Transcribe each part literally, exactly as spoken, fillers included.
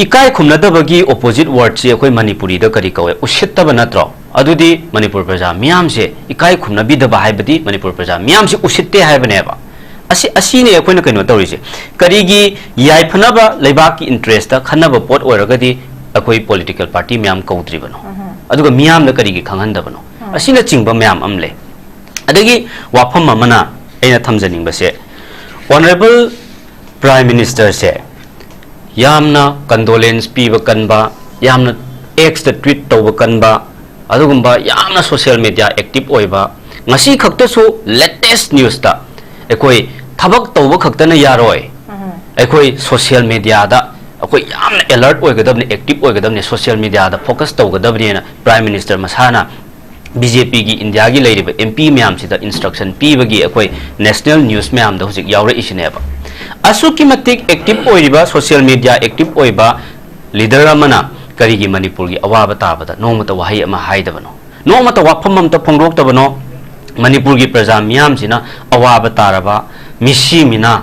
ꯏꯀꯥꯏ ꯈꯨꯝꯅꯗꯕꯒꯤ opposite wordꯁꯤ ꯑꯩꯈꯣꯏ ꯃꯅꯤꯄꯨꯔꯤꯗ ꯀꯔꯤ ꯀꯧꯋꯦ? ꯎꯁꯤꯠꯇꯕ ꯅꯠꯇ꯭ꯔꯣ? ꯑꯗꯨꯗꯤ ꯃꯅꯤꯄꯨꯔ ꯄ꯭ꯔꯖꯥ ꯃꯤꯌꯥꯝꯁꯦ ꯏꯀꯥꯏ ꯈꯨꯝꯅꯕꯤꯗꯕ ꯍꯥꯏꯕꯗꯤ ꯃꯅꯤꯄꯨꯔ ꯄ꯭ꯔꯖꯥ ꯃꯤꯌꯥꯝꯁꯤ ꯎꯁꯤꯠꯇꯦ ꯍꯥꯏꯕꯅꯦꯕ꯫ ꯑꯁꯤ, ꯑꯁꯤꯅꯦ ꯑꯩꯈꯣꯏꯅ ꯀꯩꯅꯣ ꯇꯧꯔꯤꯁꯦ꯫ ꯀꯔꯤꯒꯤ ꯌꯥꯏꯐꯅꯕ ꯂꯩꯕꯥꯛꯀꯤ interestꯇ ꯈꯟꯅꯕ ꯄꯣꯠ ꯑꯣꯏꯔꯒꯗꯤ ꯑꯩꯈꯣꯏ political party ꯃꯌꯥꯝ ꯀꯧꯗ꯭ꯔꯤꯕꯅꯣ? ꯑꯗꯨꯒ ꯃꯤꯌꯥꯝꯗ ꯀꯔꯤꯒꯤ ꯈꯪꯍꯟꯗꯕꯅꯣ? ꯑꯁꯤꯅꯆꯤꯡꯕ ꯃꯌꯥꯝ ꯑꯃ ꯂꯩ꯫ ꯑꯗꯒꯤ ꯋꯥꯐꯝ ꯑꯃꯅ ꯑꯩꯅ ꯊꯝꯖꯅꯤꯡꯕꯁꯦ, Honourable Prime Ministerꯁꯦ ꯌꯥꯝꯅ condolence ꯄꯤꯕ ꯀꯟꯕ, ꯌꯥꯝꯅ Xꯇ tweet ꯇꯧꯕ ꯀꯟꯕ, ꯑꯗꯨꯒꯨꯝꯕ ꯌꯥꯝꯅ social media active ꯑꯣꯏꯕ, ꯉꯁꯤ ꯈꯛꯇꯁꯨ latest newsꯇ ꯑꯩꯈꯣꯏ ꯊꯕꯛ ꯇꯧꯕ ꯈꯛꯇꯅ ꯌꯥꯔꯣꯏ, ꯑꯩꯈꯣꯏ social mediaꯗ ꯑꯩꯈꯣꯏ ꯌꯥꯝꯅ alert ꯑꯣꯏꯒꯗꯕꯅꯤ, active ꯑꯣꯏꯒꯗꯕꯅꯤ, social mediaꯗ focus ꯇꯧꯒꯗꯕꯅꯤꯅ Prime Minister ꯃꯁꯥꯅ BJPꯒꯤ Indiaꯒꯤ ꯂꯩꯔꯤꯕ MP ꯃꯌꯥꯝꯁꯤꯗ instruction ꯄꯤꯕꯒꯤ ꯑꯩꯈꯣꯏ national news ꯃꯌꯥꯝꯗ ꯍꯧꯖꯤꯛ ꯌꯥꯎꯔꯛꯏꯁꯤꯅꯦꯕ꯫ ꯑꯁꯨꯛꯀꯤ ꯃꯇꯤꯛ active ꯑꯣꯏꯔꯤꯕ, social media active ꯑꯣꯏꯕ leader ꯑꯃꯅ ꯀꯔꯤꯒꯤ ꯃꯅꯤꯄꯨꯔꯒꯤ ꯑꯋꯥꯕ ꯇꯥꯕꯗ ꯅꯣꯡꯃꯇ ꯋꯥꯍꯩ ꯑꯃ ꯍꯥꯏꯗꯕꯅꯣ? ꯅꯣꯡꯃꯇ ꯋꯥꯐꯝ ꯑꯃꯇ ꯐꯣꯡꯗꯣꯛꯇꯕꯅꯣ? ꯃꯅꯤꯄꯨꯔꯒꯤ ꯄ꯭ꯔꯖꯥ ꯃꯤꯌꯥꯝꯁꯤꯅ ꯑꯋꯥꯕ ꯇꯥꯔꯕ, ꯃꯤꯁꯤ ꯃꯤꯅꯥ,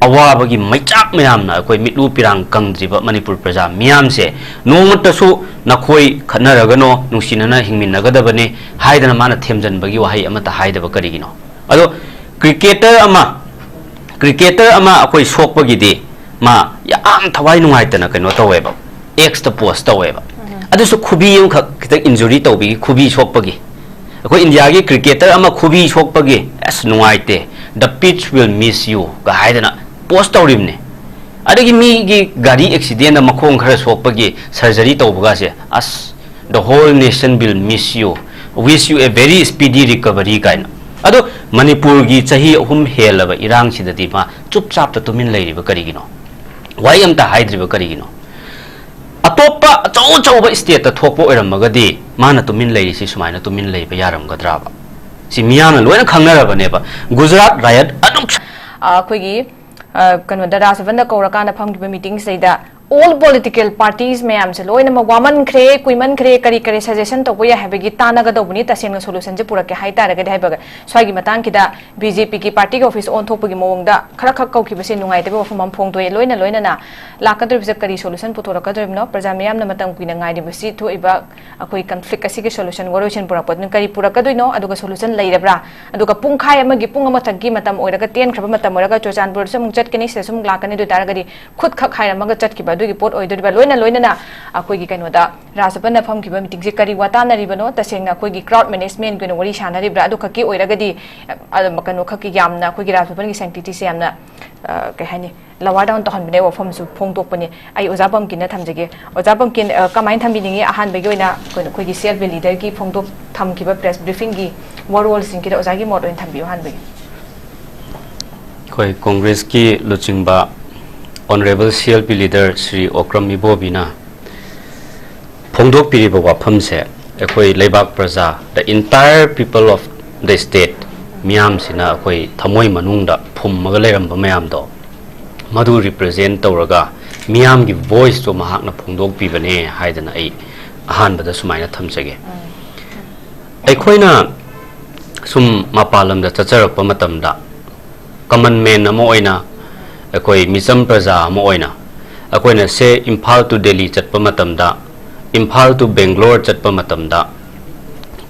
ꯑꯋꯥꯕꯒꯤ ꯃꯩꯆꯥꯛ ꯃꯌꯥꯝꯅ ꯑꯩꯈꯣꯏ ꯃꯤꯠꯂꯨ ꯄꯤꯔꯥꯡ ꯀꯪꯗ꯭ꯔꯤꯕ ꯃꯅꯤꯄꯨꯔ ꯄ꯭ꯔꯖꯥ ꯃꯤꯌꯥꯝꯁꯦ ꯅꯣꯡꯃꯇꯁꯨ ꯅꯈꯣꯏ ꯈꯠꯅꯔꯒꯅꯣ, ꯅꯨꯡꯁꯤꯅꯅ ꯍꯤꯡꯃꯤꯟꯅꯒꯗꯕꯅꯤ ꯍꯥꯏꯗꯅ ꯃꯥꯅ ꯊꯦꯝꯖꯤꯟꯕꯒꯤ ꯋꯥꯍꯩ ꯑꯃꯠꯇ ꯍꯥꯏꯗꯕ ꯀꯔꯤꯒꯤꯅꯣ? ꯑꯗꯣ cricketer ꯑꯃ, cricketer ꯑꯃ ꯑꯩꯈꯣꯏ ꯁꯣꯛꯄꯒꯤꯗꯤ ꯃꯥ ꯌꯥꯝ ꯊꯋꯥꯏ ꯅꯨꯡꯉꯥꯏꯇꯅ ꯀꯩꯅꯣ ꯇꯧꯋꯦꯕ, Xꯇ post ꯇꯧꯋꯦꯕ꯫ ꯑꯗꯨꯁꯨ ꯈꯨꯕꯤ ꯑꯃꯈꯛ ꯈꯤꯇꯪ injury ꯇꯧꯕꯤꯒꯤ, ꯈꯨꯕꯤ ꯁꯣꯛꯄꯒꯤ꯫ ꯑꯩꯈꯣꯏ Indiaꯒꯤ cricketer ꯑꯃ ꯈꯨꯕꯤ ꯁꯣꯛꯄꯒꯤ, "ꯑꯁ, ꯅꯨꯡꯉꯥꯏꯇꯦ, the pitch will miss you" ꯒ ꯍꯥꯏꯗꯅ post ꯇꯧꯔꯤꯕꯅꯦ꯫ ꯑꯗꯒꯤ ꯃꯤꯒꯤ ꯒꯥꯔꯤ accidentꯗ ꯃꯈꯣꯡ ꯈꯔ ꯁꯣꯛꯄꯒꯤ surgery ꯇꯧꯕꯒꯁꯦ, "ꯑꯁ, the whole nation will miss you, wish you a very speedy recovery" ꯀꯥꯏꯅ꯫ ꯑꯗꯣ ꯃꯅꯤꯄꯨꯔꯒꯤ ꯆꯍꯤ ꯑꯍꯨꯝ ꯍꯦꯜꯂꯕ ꯏꯔꯥꯡꯁꯤꯗꯗꯤ ꯃꯥ ꯆꯨꯞ ꯆꯥꯞꯇ ꯇꯨꯃꯤꯟ ꯂꯩꯔꯤꯕ ꯀꯔꯤꯒꯤꯅꯣ? ꯋꯥꯍꯩ ꯑꯝꯇ ꯍꯥꯏꯗ꯭ꯔꯤꯕ ꯀꯔꯤꯒꯤꯅꯣ? ꯑꯇꯣꯞꯄ ꯑꯆꯧ ꯑꯆꯧꯕ stateꯇ ꯊꯣꯛꯄ ꯑꯣꯏꯔꯝꯃꯒꯗꯤ ꯃꯥꯅ ꯇꯨꯃꯤꯟ ꯂꯩꯔꯤꯁꯤ ꯁꯨꯃꯥꯏꯅ ꯇꯨꯃꯤꯟ ꯂꯩꯕ ꯌꯥꯔꯝꯒꯗ꯭ꯔꯕ? ꯁꯤ ꯃꯤꯌꯥꯝꯅ ꯂꯣꯏꯅ ꯈꯪꯅꯔꯕꯅꯦꯕ꯫ Gujarat riot ꯑꯗꯨꯛ ꯑ, ꯑꯩꯈꯣꯏꯒꯤ, ꯑ, ꯀꯩꯅꯣꯗ, ꯔꯥꯖ ꯚꯕꯟꯗ ꯀꯧꯔꯀꯥꯟꯗ ꯐꯝꯈꯤꯕ meetingꯁꯤꯗꯩꯗ all political parties ꯃꯌꯥꯝꯁꯦ ꯂꯣꯏꯅꯃꯛ ꯋꯥꯃꯟꯈ꯭ꯔꯦ, ꯀꯨꯏꯃꯟꯈ꯭ꯔꯦ, ꯀꯔꯤ ꯀꯔꯤ suggestion ꯇꯧꯕ ꯌꯥꯏ ꯍꯥꯏꯕꯒꯤ ꯇꯥꯟꯅꯒꯗꯧꯕꯅꯤ꯫ ꯇꯁꯦꯡꯅ solutionꯁꯦ ꯄꯨꯔꯛꯀꯦ ꯍꯥꯏꯇꯥꯔꯒꯗꯤ ꯍꯥꯏꯕꯒ ꯁ꯭ꯋꯥꯏꯒꯤ ꯃꯇꯥꯡꯁꯤꯗ BJPꯒꯤ partyꯒꯤ office ꯑꯣꯟꯊꯣꯛꯄꯒꯤ ꯃꯑꯣꯡꯗ ꯈꯔ ꯈꯛ ꯀꯧꯈꯤꯕꯁꯦ ꯅꯨꯡꯉꯥꯏꯇꯕ ꯋꯥꯐꯝ ꯑꯃ ꯐꯣꯡꯗꯣꯛꯑꯦ꯫ ꯂꯣꯏꯅ ꯂꯣꯏꯅꯅ ꯂꯥꯛꯀꯗꯧꯔꯤꯕꯁꯦ ꯀꯔꯤ solution ꯄꯨꯊꯣꯔꯛꯀꯗꯧꯔꯤꯕꯅꯣ? ꯄ꯭ꯔꯖꯥ ꯃꯤꯌꯥꯝꯅ ꯃꯇꯝ ꯀꯨꯏꯅ ꯉꯥꯏꯔꯤꯕꯁꯤ ꯊꯣꯛꯏꯕ ꯑꯩꯈꯣꯏ conflict ꯑꯁꯤꯒꯤ solution, ꯋꯥꯔꯣꯏꯁꯤꯟ ꯄꯨꯔꯛꯄꯗꯨꯅ ꯀꯔꯤ ꯄꯨꯔꯛꯀꯗꯣꯏꯅꯣ? ꯑꯗꯨꯒ solution ꯂꯩꯔꯕ꯭ꯔꯥ? ꯑꯗꯨꯒ ꯄꯨꯡꯈꯥꯏ ꯑꯃꯒꯤ, ꯄꯨꯡ ꯑꯃꯊꯛꯀꯤ ꯃꯇꯝ ꯑꯣꯏꯔꯒ, ꯇꯦꯟꯈ꯭ꯔꯕ ꯃꯇꯝ ꯑꯣꯏꯔꯒ ꯆꯨꯔꯆꯥꯟꯄꯨꯔꯗꯁꯨ ꯑꯃꯨꯛ ꯆꯠꯀꯅꯤ, ꯁꯤꯗꯁꯨ ꯑꯃꯨꯛ ꯂꯥꯛꯀꯅꯤ꯫ ꯑꯗꯨ ꯑꯣꯏ ꯇꯥꯔꯒꯗꯤ ꯈꯨꯠꯈꯛ ꯍꯥꯏꯔꯝꯃꯒ ꯆꯠꯈꯤꯕ ꯑꯗꯨꯒꯤ ꯄꯣꯠ ꯑꯣꯏꯗꯣꯔꯤꯕ꯭ꯔꯥ? ꯂꯣꯏꯅ ꯂꯣꯏꯅꯅ ꯑꯩꯈꯣꯏꯒꯤ ꯀꯩꯅꯣꯗ ꯔꯥꯖ ꯚꯕꯟꯗ ꯐꯝꯈꯤꯕ meetingꯁꯦ ꯀꯔꯤ ꯋꯥ ꯇꯥꯟꯅꯔꯤꯕꯅꯣ? ꯇꯁꯦꯡꯅ ꯑꯩꯈꯣꯏꯒꯤ crowd managementꯀꯤ ꯑꯣꯏꯅ ꯋꯥꯔꯤ ꯁꯥꯟꯅꯔꯤꯕ꯭ꯔꯥ? ꯑꯗꯨ ꯈꯛꯀꯤ ꯑꯣꯏꯔꯒꯗꯤ, ꯑ, ꯀꯩꯅꯣ ꯈꯛꯀꯤ ꯌꯥꯝꯅ ꯑꯩꯈꯣꯏꯒꯤ ꯔꯥꯖ ꯚꯕꯟꯒꯤ sanctityꯁꯦ ꯌꯥꯝꯅ, ꯑ, ꯀꯩ ꯍꯥꯏꯅꯤ, lower down ꯇꯧꯍꯟꯕꯅꯦ, ꯋꯥꯐꯝꯁꯨ ꯐꯣꯡꯗꯣꯛꯄꯅꯦ꯫ ꯑꯩ ꯑꯣꯖꯥ ꯄꯝꯀꯤꯟꯗ ꯊꯝꯖꯒꯦ꯫ ꯑꯣꯖꯥ ꯄꯝꯀꯤꯟ, ꯑ, ꯀꯃꯥꯏꯅ ꯊꯝꯕꯤꯅꯤꯡꯉꯤ? ꯑꯍꯥꯟꯕꯒꯤ ꯑꯣꯏꯅ ꯑꯩꯈꯣꯏꯅ, ꯑꯩꯈꯣꯏꯒꯤ CLP leaderꯒꯤ ꯐꯣꯡꯗꯣꯛ ꯊꯝꯈꯤꯕ press briefingꯒꯤ ꯋꯥꯔꯣꯜꯁꯤꯡꯁꯤꯗ ꯑꯣꯖꯥꯒꯤ ꯃꯣꯠ ꯑꯣꯏꯅ ꯊꯝꯕꯤꯌꯨ ꯑꯍꯥꯟꯕꯒꯤ꯫ ꯑꯩꯈꯣꯏ ꯀꯣꯡꯒ꯭ꯔꯦꯁꯀꯤ ꯂꯨꯆꯤꯡꯕ Honourable CLP leader Shri Okram ꯏꯕꯣꯕꯤꯅ ꯐꯣꯡꯗꯣꯛꯄꯤꯔꯤꯕ ꯋꯥꯐꯝꯁꯦ ꯑꯩꯈꯣꯏ ꯂꯩꯕꯥꯛ ꯄ꯭ꯔꯖꯥ, the entire people of the state, ꯃꯤꯌꯥꯝꯁꯤꯅ ꯑꯩꯈꯣꯏ ꯊꯃꯣꯏ ꯃꯅꯨꯡꯗ ꯐꯨꯝꯃꯒ ꯂꯩꯔꯝꯕ ꯃꯌꯥꯝꯗꯣ, ꯃꯗꯨ represent ꯇꯧꯔꯒ ꯃꯤꯌꯥꯝꯒꯤ voiceꯇꯣ ꯃꯍꯥꯛꯅ ꯐꯣꯡꯗꯣꯛꯄꯤꯕꯅꯦ ꯍꯥꯏꯗꯅ ꯑꯩ ꯑꯍꯥꯟꯕꯗ ꯁꯨꯃꯥꯏꯅ ꯊꯝꯖꯒꯦ꯫ ꯑꯩꯈꯣꯏꯅ ꯁꯨꯝ ꯃꯄꯥꯟ ꯂꯝꯗ ꯆꯠꯆꯔꯛꯄ ꯃꯇꯝꯗ, common man ꯑꯃ ꯑꯣꯏꯅ, ꯑꯩꯈꯣꯏ ꯃꯤꯆꯝ ꯄ꯭ꯔꯖꯥ ꯑꯃ ꯑꯣꯏꯅ, ꯑꯩꯈꯣꯏꯅ ꯁꯦ ꯏꯝꯐꯥꯜ to ꯗꯦꯜꯂꯤ ꯆꯠꯄ ꯃꯇꯝꯗ, ꯏꯝꯐꯥꯜ to ꯕꯦꯡꯒ꯭ꯂꯣꯔ ꯆꯠꯄ ꯃꯇꯝꯗ,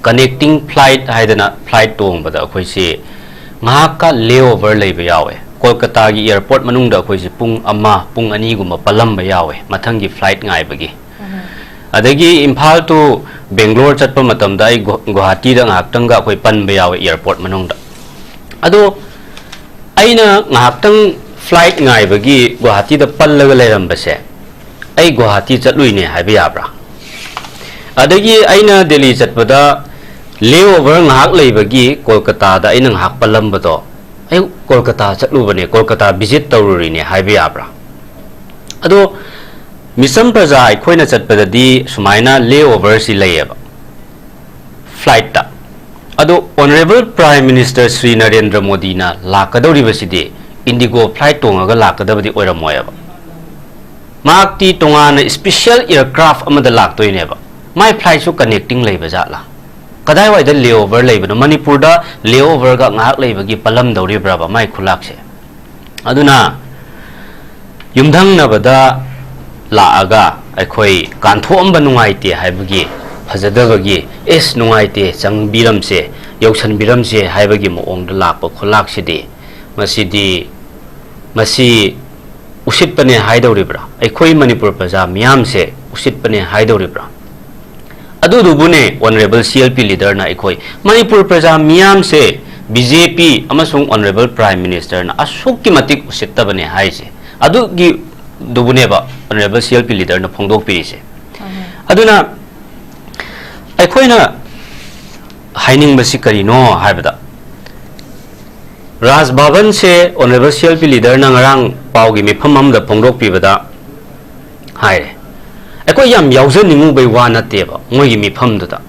connecting flight ꯍꯥꯏꯗꯅ flight ꯇꯣꯡꯕꯗ ꯑꯩꯈꯣꯏꯁꯤ ꯉꯥꯏꯍꯥꯛꯀ layover ꯂꯩꯕ ꯌꯥꯎꯋꯦ꯫ ꯀꯣꯜꯀꯇꯥꯒꯤ airport ꯃꯅꯨꯡꯗ ꯑꯩꯈꯣꯏꯁꯤ ꯄꯨꯡ ꯑꯃ, ꯄꯨꯡ ꯑꯅꯤꯒꯨꯝꯕ ꯄꯜꯂꯝꯕ ꯌꯥꯎꯋꯦ, ꯃꯊꯪꯒꯤ flight ꯉꯥꯏꯕꯒꯤ꯫ ꯑꯗꯒꯤ ꯏꯝꯐꯥꯜ to ꯕꯦꯡꯒ꯭ꯂꯣꯔ ꯆꯠꯄ ꯃꯇꯝꯗ ꯑꯩ ꯒꯨ-, ꯒꯨꯋꯥꯍꯥꯇꯤꯗ ꯉꯥꯏꯍꯥꯛꯇꯪꯒ ꯑꯩꯈꯣꯏ ꯄꯟꯕ ꯌꯥꯎꯋꯦ airport ꯃꯅꯨꯡꯗ꯫ ꯑꯗꯣ ꯑꯩꯅ ꯉꯥꯏꯍꯥꯛꯇꯪ flight ꯉꯥꯏꯕꯒꯤ ꯒꯨꯋꯥꯍꯥꯇꯤꯗ ꯄꯜꯂꯒ ꯂꯩꯔꯝꯕꯁꯦ, ꯑꯩ ꯒꯨꯋꯥꯍꯥꯇꯤ ꯆꯠꯂꯨꯏꯅꯦ ꯍꯥꯏꯕ ꯌꯥꯕ꯭ꯔꯥ? ꯑꯗꯒꯤ ꯑꯩꯅ ꯗꯦꯜꯂꯤ ꯆꯠꯄꯗ layover ꯉꯥꯏꯍꯥꯛ ꯂꯩꯕꯒꯤ ꯀꯣꯜꯀꯇꯥꯗ ꯑꯩꯅ ꯉꯥꯏꯍꯥꯛ ꯄꯜꯂꯝꯕꯗꯣ, ꯑꯩ ꯀꯣꯜꯀꯇꯥ ꯆꯠꯂꯨꯕꯅꯦ, ꯀꯣꯜꯀꯇꯥ visit ꯇꯧꯔꯨꯔꯤꯅꯦ ꯍꯥꯏꯕ ꯌꯥꯕ꯭ꯔꯥ? ꯑꯗꯣ ꯃꯤꯆꯝ ꯄ꯭ꯔꯖꯥ ꯑꯩꯈꯣꯏꯅ ꯆꯠꯄꯗꯗꯤ ꯁꯨꯃꯥꯏꯅ layoverꯁꯤ ꯂꯩꯌꯦꯕ, flightꯇ꯫ ꯑꯗꯣ Honourable Prime Minister Shri Narendra ꯃꯣꯗꯤꯅ ꯂꯥꯛꯀꯗꯧꯔꯤꯕꯁꯤꯗꯤ INDIGO flight ꯇꯣꯡꯉꯒ ꯂꯥꯛꯀꯗꯕꯗꯤ ꯑꯣꯏꯔꯝꯃꯣꯏꯕ꯫ ꯃꯍꯥꯛꯇꯤ ꯇꯣꯉꯥꯟꯅ special aircraft ꯑꯃꯗ ꯂꯥꯛꯇꯣꯏꯅꯦꯕ꯫ ꯃꯥꯏ flightꯁꯨ connecting ꯂꯩꯕ ꯖꯥꯠꯂꯥ? ꯀꯗꯥꯏꯋꯥꯏꯗ layover ꯂꯩꯕꯅꯣ? ꯃꯅꯤꯄꯨꯔꯗ layoverꯒ ꯉꯥꯏꯍꯥꯛ ꯂꯩꯕꯒꯤ ꯄꯜꯂꯝꯗꯧꯔꯤꯕ꯭ꯔꯕ ꯃꯥꯏ ꯈꯨꯂꯥꯛꯁꯦ? ꯑꯗꯨꯅ ꯌꯨꯝꯊꯪꯅꯕꯗ ꯂꯥꯛꯑꯒ ꯑꯩꯈꯣꯏ ꯀꯥꯟꯊꯣꯛꯑꯝꯕ ꯅꯨꯡꯉꯥꯏꯇꯦ ꯍꯥꯏꯕꯒꯤ, ꯐꯖꯗꯕꯒꯤ, "ꯑꯦꯁ, ꯅꯨꯡꯉꯥꯏꯇꯦ, ꯆꯪꯕꯤꯔꯝꯁꯦ, ꯌꯧꯁꯟꯕꯤꯔꯝꯁꯦ" ꯍꯥꯏꯕꯒꯤ ꯃꯑꯣꯡꯗ ꯂꯥꯛꯄ ꯈꯨꯂꯥꯛꯁꯤꯗꯤ, ꯃꯁꯤꯗꯤ, ꯃꯁꯤ ꯎꯁꯤꯠꯄꯅꯦ ꯍꯥꯏꯗꯧꯔꯤꯕ꯭ꯔꯥ? ꯑꯩꯈꯣꯏ ꯃꯅꯤꯄꯨꯔ ꯄ꯭ꯔꯖꯥ ꯃꯤꯌꯥꯝꯁꯦ ꯎꯁꯤꯠꯄꯅꯦ ꯍꯥꯏꯗꯧꯔꯤꯕ꯭ꯔꯥ? ꯑꯗꯨꯗꯨꯕꯨꯅꯦ Honourable C L P leaderꯅ ꯑꯩꯈꯣꯏ ꯃꯅꯤꯄꯨꯔ ꯄ꯭ꯔꯖꯥ ꯃꯤꯌꯥꯝꯁꯦ B J P ꯑꯃꯁꯨꯡ Honourable Prime Ministerꯅ ꯑꯁꯨꯛꯀꯤ ꯃꯇꯤꯛ ꯎꯁꯤꯠꯇꯕꯅꯦ ꯍꯥꯏꯔꯤꯁꯦ꯫ ꯑꯗꯨꯒꯤꯗꯨꯕꯨꯅꯦꯕ Honourable C L P leaderꯅ ꯐꯣꯡꯗꯣꯛꯄꯤꯔꯤꯁꯦ꯫ ꯑꯗꯨꯅ ꯑꯩꯈꯣꯏꯅ ꯍꯥꯏꯅꯤꯡꯕꯁꯤ ꯀꯔꯤꯅꯣ ꯍꯥꯏꯕꯗ, ꯔꯥꯖ ꯚꯕꯟꯁꯦ Honourable C L P leaderꯅ ꯉꯔꯥꯡ ꯄꯥꯎꯒꯤ ꯃꯤꯐꯝ ꯑꯃꯗ ꯐꯣꯡꯗꯣꯛꯄꯤꯕꯗ ꯍꯥꯏꯔꯦ, ꯑꯩꯈꯣꯏ ꯌꯥꯝ ꯌꯥꯎꯖꯅꯤꯡꯉꯨꯕꯩ ꯋꯥ ꯅꯠꯇꯦꯕ ꯃꯣꯏꯒꯤ ꯃꯤꯐꯝꯗꯨꯗ꯫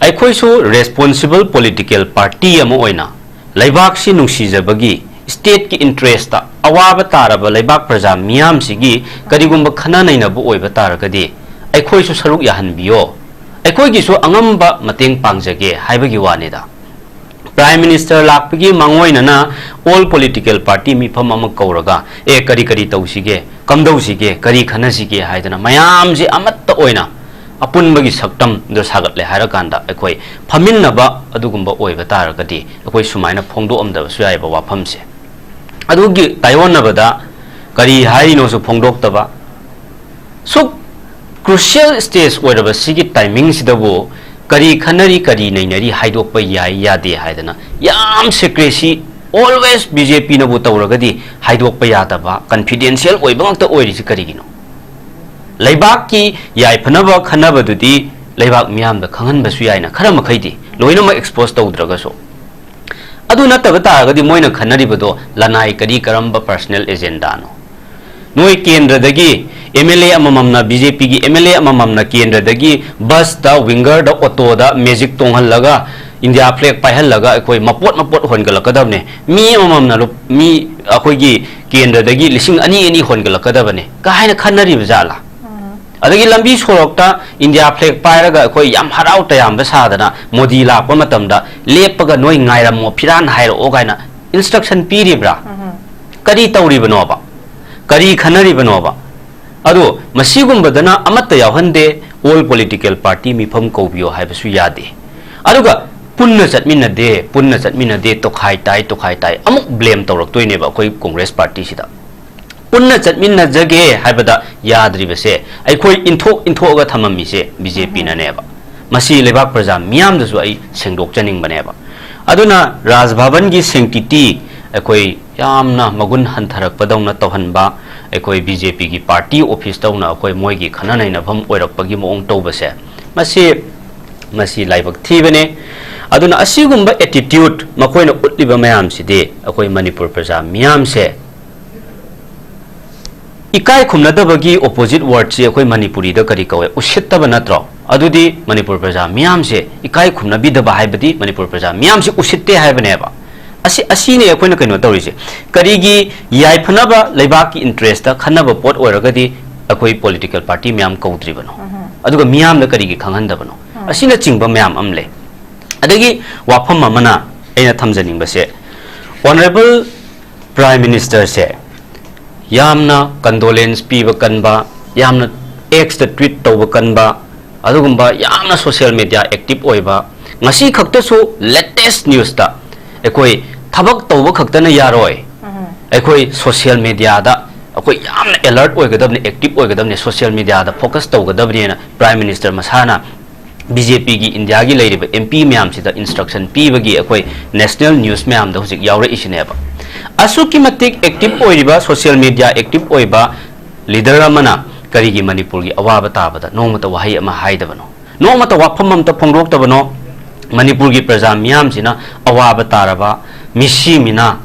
ꯑꯩꯈꯣꯏꯁꯨ responsible political party ꯑꯃ ꯑꯣꯏꯅ ꯂꯩꯕꯥꯛꯁꯤ ꯅꯨꯡꯁꯤꯖꯕꯒꯤ, stateꯀꯤ interestꯇ ꯑꯋꯥꯕ ꯇꯥꯔꯕ ꯂꯩꯕꯥꯛ ꯄ꯭ꯔꯖꯥ ꯃꯤꯌꯥꯝꯁꯤꯒꯤ ꯀꯔꯤꯒꯨꯝꯕ ꯈꯟꯅ ꯅꯩꯅꯕ ꯑꯣꯏꯕ ꯇꯥꯔꯒꯗꯤ ꯑꯩꯈꯣꯏꯁꯨ ꯁꯔꯨꯛ ꯌꯥꯍꯟꯕꯤꯌꯣ, ꯑꯩꯈꯣꯏꯒꯤꯁꯨ ꯑꯉꯝꯕ ꯃꯇꯦꯡ ꯄꯥꯡꯖꯒꯦ ꯍꯥꯏꯕꯒꯤ ꯋꯥꯅꯤꯗ꯫ Prime Minister ꯂꯥꯛꯄꯒꯤ ꯃꯥꯡꯑꯣꯏꯅꯅ all political party ꯃꯤꯐꯝ ꯑꯃ ꯀꯧꯔꯒ, "ꯑꯦ, ꯀꯔꯤ ꯀꯔꯤ ꯇꯧꯁꯤꯒꯦ, ꯀꯝꯗꯧꯁꯤꯒꯦ, ꯀꯔꯤ ꯈꯟꯅꯁꯤꯒꯦ?" ꯍꯥꯏꯗꯅ ꯃꯌꯥꯝꯁꯦ ꯑꯃꯠꯇ ꯑꯣꯏꯅ ꯑꯄꯨꯟꯕꯒꯤ ꯁꯛꯇꯝꯗ ꯁꯥꯒꯠꯂꯦ ꯍꯥꯏꯔꯀꯥꯟꯗ ꯑꯩꯈꯣꯏ ꯐꯝꯃꯤꯟꯅꯕ ꯑꯗꯨꯒꯨꯝꯕ ꯑꯣꯏꯕ ꯇꯥꯔꯒꯗꯤ ꯑꯩꯈꯣꯏ ꯁꯨꯃꯥꯏꯅ ꯐꯣꯡꯗꯣꯛꯑꯝꯗꯕꯁꯨ ꯌꯥꯏꯕ ꯋꯥꯐꯝꯁꯦ꯫ ꯑꯗꯨꯒꯤ ꯇꯥꯏꯑꯣꯟꯅꯕꯗ ꯀꯔꯤ ꯍꯥꯏꯔꯤꯅꯣꯁꯨ ꯐꯣꯡꯗꯣꯛꯇꯕ, ꯁꯨꯛ crucial stage ꯑꯣꯏꯔꯕ ꯁꯤꯒꯤ timingꯁꯤꯗꯕꯨ ꯀꯔꯤ ꯈꯟꯅꯔꯤ, ꯀꯔꯤ ꯅꯩꯅꯔꯤ ꯍꯥꯏꯗꯣꯛꯄ ꯌꯥꯏ ꯌꯥꯗꯦ ꯍꯥꯏꯗꯅ ꯌꯥꯝ secrecy always B J Pꯅꯕꯨ ꯇꯧꯔꯒꯗꯤ ꯍꯥꯏꯗꯣꯛꯄ ꯌꯥꯗꯕ, confidential ꯑꯣꯏꯕ ꯉꯥꯛꯇ ꯑꯣꯏꯔꯤꯁꯤ ꯀꯔꯤꯒꯤꯅꯣ? ꯂꯩꯕꯥꯛꯀꯤ ꯌꯥꯏꯐꯅꯕ ꯈꯟꯅꯕꯗꯨꯗꯤ ꯂꯩꯕꯥꯛ ꯃꯤꯌꯥꯝꯗ ꯈꯪꯍꯟꯕꯁꯨ ꯌꯥꯏꯅ, ꯈꯔ ꯃꯈꯩꯗꯤ, ꯂꯣꯏꯅꯃꯛ expose ꯇꯧꯗ꯭ꯔꯒꯁꯨ꯫ ꯑꯗꯨ ꯅꯠꯇꯕ ꯇꯥꯔꯒꯗꯤ ꯃꯣꯏꯅ ꯈꯟꯅꯔꯤꯕꯗꯣ ꯂꯅꯥꯏ ꯀꯔꯤ ꯀꯔꯝꯕ personal agendaꯅꯣ? ꯅꯣꯏ ꯀꯦꯟꯗ꯭ꯔꯗꯒꯤ M L A ꯑꯃꯃꯝꯅ, B J Pꯒꯤ M L A ꯑꯃꯃꯝꯅ ꯀꯦꯟꯗ꯭ꯔꯗꯒꯤ busꯇ, wingerꯗ, autoꯗ magic ꯇꯣꯡꯍꯜꯂꯒ ꯏꯟꯗꯤꯌꯥ ꯐ꯭ꯂꯦꯒ ꯄꯥꯏꯍꯜꯂꯒ ꯑꯩꯈꯣꯏ ꯃꯄꯣꯠ ꯃꯄꯣꯠ ꯍꯣꯟꯒꯠꯂꯛꯀꯗꯕꯅꯦ, ꯃꯤ ꯑꯃꯃꯝꯅ ꯂꯨꯞ-, ꯃꯤ ꯑꯩꯈꯣꯏꯒꯤ ꯀꯦꯟꯗ꯭ꯔꯗꯒꯤ ꯂꯤꯁꯤꯡ ꯑꯅꯤ ꯑꯅꯤ ꯍꯣꯟꯒꯠꯂꯛꯀꯗꯕꯅꯦ ꯀꯥ ꯍꯥꯏꯅ ꯈꯟꯅꯔꯤꯕ ꯖꯥꯠꯂꯥ? ꯑꯗꯒꯤ ꯂꯝꯕꯤ ꯁꯣꯔꯣꯛꯇ ꯏꯟꯗꯤꯌꯥ ꯐ꯭ꯂꯦꯒ ꯄꯥꯏꯔꯒ ꯑꯩꯈꯣꯏ ꯌꯥꯝ ꯍꯔꯥꯎ ꯇꯌꯥꯝꯕ ꯁꯥꯗꯅ ꯃꯣꯗꯤ ꯂꯥꯛꯄ ꯃꯇꯝꯗ ꯂꯦꯞꯄꯒ "ꯅꯣꯏ ꯉꯥꯏꯔꯝꯃꯣ, ꯐꯤꯔꯥꯟ ꯍꯥꯏꯔꯛꯑꯣ" ꯀꯥꯏꯅ ꯏꯟꯁꯇ꯭ꯔꯛꯁꯟ ꯄꯤꯔꯤꯕ꯭ꯔꯥ? ꯀꯔꯤ ꯇꯧꯔꯤꯕꯅꯣꯕ? ꯀꯔꯤ ꯈꯟꯅꯔꯤꯕꯅꯣꯕ? ꯑꯗꯣ ꯃꯁꯤꯒꯨꯝꯕꯗꯅ ꯑꯃꯠꯇ ꯌꯥꯎꯍꯟꯗꯦ, "ꯑꯣꯜ ꯄꯣꯂꯤꯇꯤꯀꯦꯜ ꯄꯥꯔꯇꯤ ꯃꯤꯐꯝ ꯀꯧꯕꯤꯌꯣ" ꯍꯥꯏꯕꯁꯨ ꯌꯥꯗꯦ꯫ ꯑꯗꯨꯒ ꯄꯨꯟꯅ ꯆꯠꯃꯤꯟꯅꯗꯦ, ꯄꯨꯟꯅ ꯆꯠꯃꯤꯟꯅꯗꯦ, ꯇꯣꯈꯥꯏ ꯇꯥꯏ, ꯇꯣꯈꯥꯏ ꯇꯥꯏ, ꯑꯃꯨꯛ ꯕ꯭ꯂꯦꯝ ꯇꯧꯔꯛꯇꯣꯏꯅꯦꯕ ꯑꯩꯈꯣꯏ ꯀꯣꯡꯒ꯭ꯔꯦꯁ ꯄꯥꯔꯇꯤꯁꯤꯗ꯫ ꯄꯨꯟꯅ ꯆꯠꯃꯤꯟꯅꯖꯒꯦ ꯍꯥꯏꯕꯗ ꯌꯥꯗ꯭ꯔꯤꯕꯁꯦ ꯑꯩꯈꯣꯏ ꯏꯟꯊꯣꯛ ꯏꯟꯊꯣꯛꯑꯒ ꯊꯝꯃꯝꯃꯤꯁꯦ ꯕꯤ ꯖꯦ ꯄꯤꯅꯅꯦꯕ꯫ ꯃꯁꯤ ꯂꯩꯕꯥꯛ ꯄ꯭ꯔꯖꯥ ꯃꯤꯌꯥꯝꯗꯁꯨ ꯑꯩ ꯁꯦꯡꯗꯣꯛꯆꯅꯤꯡꯕꯅꯦꯕ꯫ ꯑꯗꯨꯅ ꯔꯥꯖ ꯚꯕꯟꯒꯤ sanctity ꯑꯩꯈꯣꯏ ꯌꯥꯝꯅ ꯃꯒꯨꯟ ꯍꯟꯊꯔꯛꯄꯗꯧꯅ ꯇꯧꯍꯟꯕ, ꯑꯩꯈꯣꯏ ꯕꯤ ꯖꯦ ꯄꯤꯒꯤ ꯄꯥꯔꯇꯤ ꯑꯣꯐꯤꯁꯇꯧꯅ ꯑꯩꯈꯣꯏ ꯃꯣꯏꯒꯤ ꯈꯟꯅ ꯅꯩꯅꯐꯝ ꯑꯣꯏꯔꯛꯄꯒꯤ ꯃꯑꯣꯡ ꯇꯧꯕꯁꯦ, ꯃꯁꯤ, ꯃꯁꯤ ꯂꯥꯏꯕꯛ ꯊꯤꯕꯅꯦ꯫ ꯑꯗꯨꯅ ꯑꯁꯤꯒꯨꯝꯕ attitude ꯃꯈꯣꯏꯅ ꯎꯠꯂꯤꯕ ꯃꯌꯥꯝꯁꯤꯗꯤ ꯑꯩꯈꯣꯏ ꯃꯅꯤꯄꯨꯔ ꯄ꯭ꯔꯖꯥ ꯃꯤꯌꯥꯝꯁꯦ ꯏꯀꯥꯏ ꯈꯨꯝꯅꯗꯕꯒꯤ opposite wordꯁꯤ ꯑꯩꯈꯣꯏ ꯃꯅꯤꯄꯨꯔꯤꯗ ꯀꯔꯤ ꯀꯧꯋꯦ? ꯎꯁꯤꯠꯇꯕ ꯅꯠꯇ꯭ꯔꯣ? ꯑꯗꯨꯗꯤ ꯃꯅꯤꯄꯨꯔ ꯄ꯭ꯔꯖꯥ ꯃꯤꯌꯥꯝꯁꯦ ꯏꯀꯥꯏ ꯈꯨꯝꯅꯕꯤꯗꯕ ꯍꯥꯏꯕꯗꯤ ꯃꯅꯤꯄꯨꯔ ꯄ꯭ꯔꯖꯥ ꯃꯤꯌꯥꯝꯁꯦ ꯎꯁꯤꯠꯇꯦ ꯍꯥꯏꯕꯅꯦꯕ꯫ ꯑꯁꯤ, ꯑꯁꯤꯅꯦ ꯑꯩꯈꯣꯏꯅ ꯀꯩꯅꯣ ꯇꯧꯔꯤꯁꯦ꯫ ꯀꯔꯤꯒꯤ ꯌꯥꯏꯐꯅꯕ ꯂꯩꯕꯥꯛꯀꯤ interestꯇ ꯈꯟꯅꯕ ꯄꯣꯠ ꯑꯣꯏꯔꯒꯗꯤ ꯑꯩꯈꯣꯏ political party ꯃꯌꯥꯝ ꯀꯧꯗ꯭ꯔꯤꯕꯅꯣ? ꯑꯗꯨꯒ ꯃꯤꯌꯥꯝꯗ ꯀꯔꯤꯒꯤ ꯈꯪꯍꯟꯗꯕꯅꯣ? ꯑꯁꯤꯅꯆꯤꯡꯕ ꯃꯌꯥꯝ ꯑꯃ ꯂꯩ꯫ ꯑꯗꯒꯤ ꯋꯥꯐꯝ ꯑꯃꯅ ꯑꯩꯅ ꯊꯝꯖꯅꯤꯡꯕꯁꯦ, Honourable Prime Ministerꯁꯦ ꯌꯥꯝꯅ condolence ꯄꯤꯕ ꯀꯟꯕ, ꯌꯥꯝꯅ Xꯇ tweet ꯇꯧꯕ ꯀꯟꯕ, ꯑꯗꯨꯒꯨꯝꯕ ꯌꯥꯝꯅ social media active ꯑꯣꯏꯕ, ꯉꯁꯤ ꯈꯛꯇꯁꯨ latest newsꯇ ꯑꯩꯈꯣꯏ ꯊꯕꯛ ꯇꯧꯕ ꯈꯛꯇꯅ ꯌꯥꯔꯣꯏ, ꯑꯩꯈꯣꯏ social mediaꯗ ꯑꯩꯈꯣꯏ ꯌꯥꯝꯅ alert ꯑꯣꯏꯒꯗꯕꯅꯤ, active ꯑꯣꯏꯒꯗꯕꯅꯤ, social mediaꯗ focus ꯇꯧꯒꯗꯕꯅꯦꯅ Prime Minister ꯃꯁꯥꯅ ꯕꯤ ꯖꯦ ꯄꯤꯒꯤ ꯏꯟꯗꯤꯌꯥꯒꯤ ꯂꯩꯔꯤꯕ ꯑꯦꯝ ꯄꯤ ꯃꯌꯥꯝꯁꯤꯗ instruction ꯄꯤꯕꯒꯤ ꯑꯩꯈꯣꯏ national news ꯃꯌꯥꯝꯗ ꯍꯧꯖꯤꯛ ꯌꯥꯎꯔꯛꯏꯁꯤꯅꯦꯕ꯫ ꯑꯁꯨꯛꯀꯤ ꯃꯇꯤꯛ active ꯑꯣꯏꯔꯤꯕ, social media active ꯑꯣꯏꯕ leader ꯑꯃꯅ ꯀꯔꯤꯒꯤ ꯃꯅꯤꯄꯨꯔꯒꯤ ꯑꯋꯥꯕ ꯇꯥꯕꯗ ꯅꯣꯡꯃꯇ ꯋꯥꯍꯩ ꯑꯃ ꯍꯥꯏꯗꯕꯅꯣ? ꯅꯣꯡꯃꯇ ꯋꯥꯐꯝ ꯑꯃꯇ ꯐꯣꯡꯗꯣꯛꯇꯕꯅꯣ? ꯃꯅꯤꯄꯨꯔꯒꯤ ꯄ꯭ꯔꯖꯥ ꯃꯤꯌꯥꯝꯁꯤꯅ ꯑꯋꯥꯕ ꯇꯥꯔꯕ, ꯃꯤꯁꯤ ꯃꯤꯅꯥ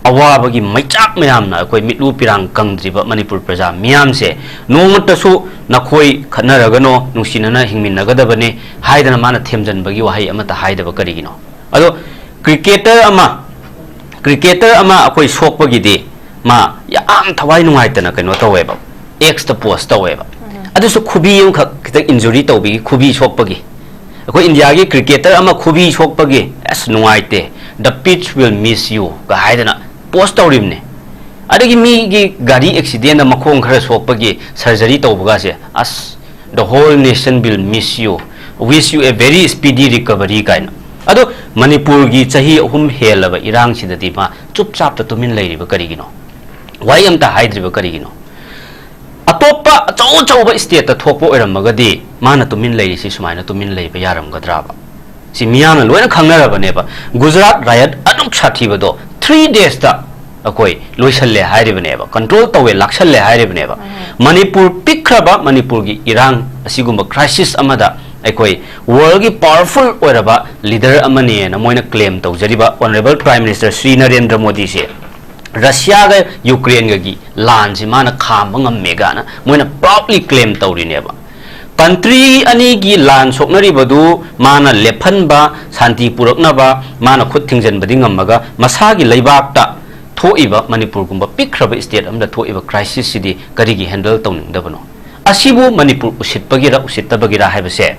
ꯑꯋꯥꯕꯒꯤ ꯃꯩꯆꯥꯛ ꯃꯌꯥꯝꯅ ꯑꯩꯈꯣꯏ ꯃꯤꯠꯂꯨ ꯄꯤꯔꯥꯡ ꯀꯪꯗ꯭ꯔꯤꯕ ꯃꯅꯤꯄꯨꯔ ꯄ꯭ꯔꯖꯥ ꯃꯤꯌꯥꯝꯁꯦ ꯅꯣꯡꯃꯇꯁꯨ ꯅꯈꯣꯏ ꯈꯠꯅꯔꯒꯅꯣ, ꯅꯨꯡꯁꯤꯅꯅ ꯍꯤꯡꯃꯤꯟꯅꯒꯗꯕꯅꯤ ꯍꯥꯏꯗꯅ ꯃꯥꯅ ꯊꯦꯝꯖꯤꯟꯕꯒꯤ ꯋꯥꯍꯩ ꯑꯃꯠꯇ ꯍꯥꯏꯗꯕ ꯀꯔꯤꯒꯤꯅꯣ? ꯑꯗꯣ ꯀ꯭ꯔꯤꯀꯦꯇꯔ ꯑꯃ, ꯀ꯭ꯔꯤꯀꯦꯇꯔ ꯑꯃ ꯑꯩꯈꯣꯏ ꯁꯣꯛꯄꯒꯤꯗꯤ ꯃꯥ ꯌꯥꯝ ꯊꯋꯥꯏ ꯅꯨꯡꯉꯥꯏꯇꯅ ꯀꯩꯅꯣ ꯇꯧꯋꯦꯕ, ꯑꯦꯛꯁꯇ ꯄꯣꯁ ꯇꯧꯋꯦꯕ꯫ ꯑꯗꯨꯁꯨ ꯈꯨꯕꯤ ꯑꯃꯈꯛ ꯈꯤꯇꯪ ꯏꯟꯖꯨꯔꯤ ꯇꯧꯕꯤꯒꯤ, ꯈꯨꯕꯤ ꯁꯣꯛꯄꯒꯤ꯫ ꯑꯩꯈꯣꯏ ꯏꯟꯗꯤꯌꯥꯒꯤ ꯀ꯭ꯔꯤꯀꯦꯇꯔ ꯑꯃ ꯈꯨꯕꯤ ꯁꯣꯛꯄꯒꯤ, "ꯑꯁ, ꯅꯨꯡꯉꯥꯏꯇꯦ, the pitch will miss you" ꯒ ꯍꯥꯏꯗꯅ ꯄꯣꯁ ꯇꯧꯔꯤꯕꯅꯤ꯫ ꯑꯗꯒꯤ ꯃꯤꯒꯤ ꯒꯥꯔꯤ ꯑꯦꯛꯁꯤꯗꯦꯟꯗ ꯃꯈꯣꯡ ꯈꯔ ꯁꯣꯛꯄꯒꯤ ꯁꯔꯖꯔꯤ ꯇꯧꯕꯒꯁꯦ, "ꯑꯁ, the whole nation will miss you, wish you a very speedy recovery" ꯀꯥꯏꯅ꯫ ꯑꯗꯣ ꯃꯅꯤꯄꯨꯔꯒꯤ ꯆꯍꯤ ꯑꯍꯨꯝ ꯍꯦꯜꯂꯕ ꯏꯔꯥꯡꯁꯤꯗꯗꯤ ꯃꯥ ꯆꯨꯞ ꯆꯥꯞꯇ ꯇꯨꯃꯤꯟ ꯂꯩꯔꯤꯕ ꯀꯔꯤꯒꯤꯅꯣ? ꯋꯥꯍꯩ ꯑꯝꯇ ꯍꯥꯏꯗ꯭ꯔꯤꯕ ꯀꯔꯤꯒꯤꯅꯣ? ꯑꯇꯣꯞꯄ ꯑꯆꯧ ꯑꯆꯧꯕ ꯁ꯭ꯇꯦꯠꯇ ꯊꯣꯛꯄ ꯑꯣꯏꯔꯝꯃꯒꯗꯤ ꯃꯥꯅ ꯇꯨꯃꯤꯟ ꯂꯩꯔꯤꯁꯤ ꯁꯨꯃꯥꯏꯅ ꯇꯨꯃꯤꯟ ꯂꯩꯕ ꯌꯥꯔꯝꯒꯗ꯭ꯔꯕ? ꯁꯤ ꯃꯤꯌꯥꯝꯅ ꯂꯣꯏꯅ ꯈꯪꯅꯔꯕꯅꯦꯕ꯫ ꯒꯨꯖꯔꯥꯠ ꯔꯥꯏꯌꯠ ꯑꯗꯨꯛ ꯁꯥꯊꯤꯕꯗꯣ ꯊ꯭ꯔꯤ ꯗꯦꯖꯇ ꯑꯩꯈꯣꯏ ꯂꯣꯏꯁꯜꯂꯦ ꯍꯥꯏꯔꯤꯕꯅꯦꯕ, ꯀꯟꯇ꯭ꯔꯣꯜ ꯇꯧꯋꯦ, ꯂꯥꯛꯁꯜꯂꯦ ꯍꯥꯏꯔꯤꯕꯅꯦꯕ꯫ ꯃꯅꯤꯄꯨꯔ ꯄꯤꯛꯈ꯭ꯔꯕ ꯃꯅꯤꯄꯨꯔꯒꯤ ꯏꯔꯥꯡ ꯑꯁꯤꯒꯨꯝꯕ ꯀ꯭ꯔꯥꯏꯁꯤꯁ ꯑꯃꯗ ꯑꯩꯈꯣꯏ ꯋꯥꯔꯜꯒꯤ ꯄꯥꯋꯔꯐꯨꯜ ꯑꯣꯏꯔꯕ ꯂꯤꯗꯔ ꯑꯃꯅꯦꯅ ꯃꯣꯏꯅ ꯀ꯭ꯂꯦꯝ ꯇꯧꯖꯔꯤꯕ honourable prime minister Shri Narendra ꯃꯣꯗꯤꯁꯦ ꯔꯁꯤꯌꯥꯒ ꯌꯨꯀ꯭ꯔꯦꯟꯒꯒꯤ ꯂꯥꯟꯁꯤ ꯃꯥꯅ ꯈꯥꯝꯕ ꯉꯝꯃꯦ ꯀꯥꯏꯅ ꯃꯣꯏꯅ ꯄ꯭ꯔꯥꯎꯗꯂꯤ ꯀ꯭ꯂꯦꯝ ꯇꯧꯔꯤꯅꯦꯕ꯫ ꯀꯟꯇ꯭ꯔꯤ ꯑꯅꯤꯒꯤ ꯂꯥꯟ ꯁꯣꯛꯅꯔꯤꯕꯗꯨ ꯃꯥꯅ ꯂꯦꯞꯍꯟꯕ, ꯁꯥꯟꯇꯤ ꯄꯨꯔꯛꯅꯕ ꯃꯥꯅ ꯈꯨꯠ ꯊꯤꯡꯖꯤꯟꯕꯗꯤ ꯉꯝꯃꯒ, ꯃꯁꯥꯒꯤ ꯂꯩꯕꯥꯛꯇ ꯊꯣꯛꯏꯕ, ꯃꯅꯤꯄꯨꯔꯒꯨꯝꯕ ꯄꯤꯛꯈ꯭ꯔꯕ ꯁ꯭ꯇꯦꯠ ꯑꯃꯗ ꯊꯣꯛꯏꯕ ꯀ꯭ꯔꯥꯏꯁꯤꯁꯁꯤꯗꯤ ꯀꯔꯤꯒꯤ ꯍꯦꯟꯗꯜ ꯇꯧꯅꯤꯡꯗꯕꯅꯣ? ꯑꯁꯤꯕꯨ ꯃꯅꯤꯄꯨꯔ ꯎꯁꯤꯠꯄꯒꯤꯔ ꯎꯁꯤꯠꯇꯕꯒꯤꯔ ꯍꯥꯏꯕꯁꯦ,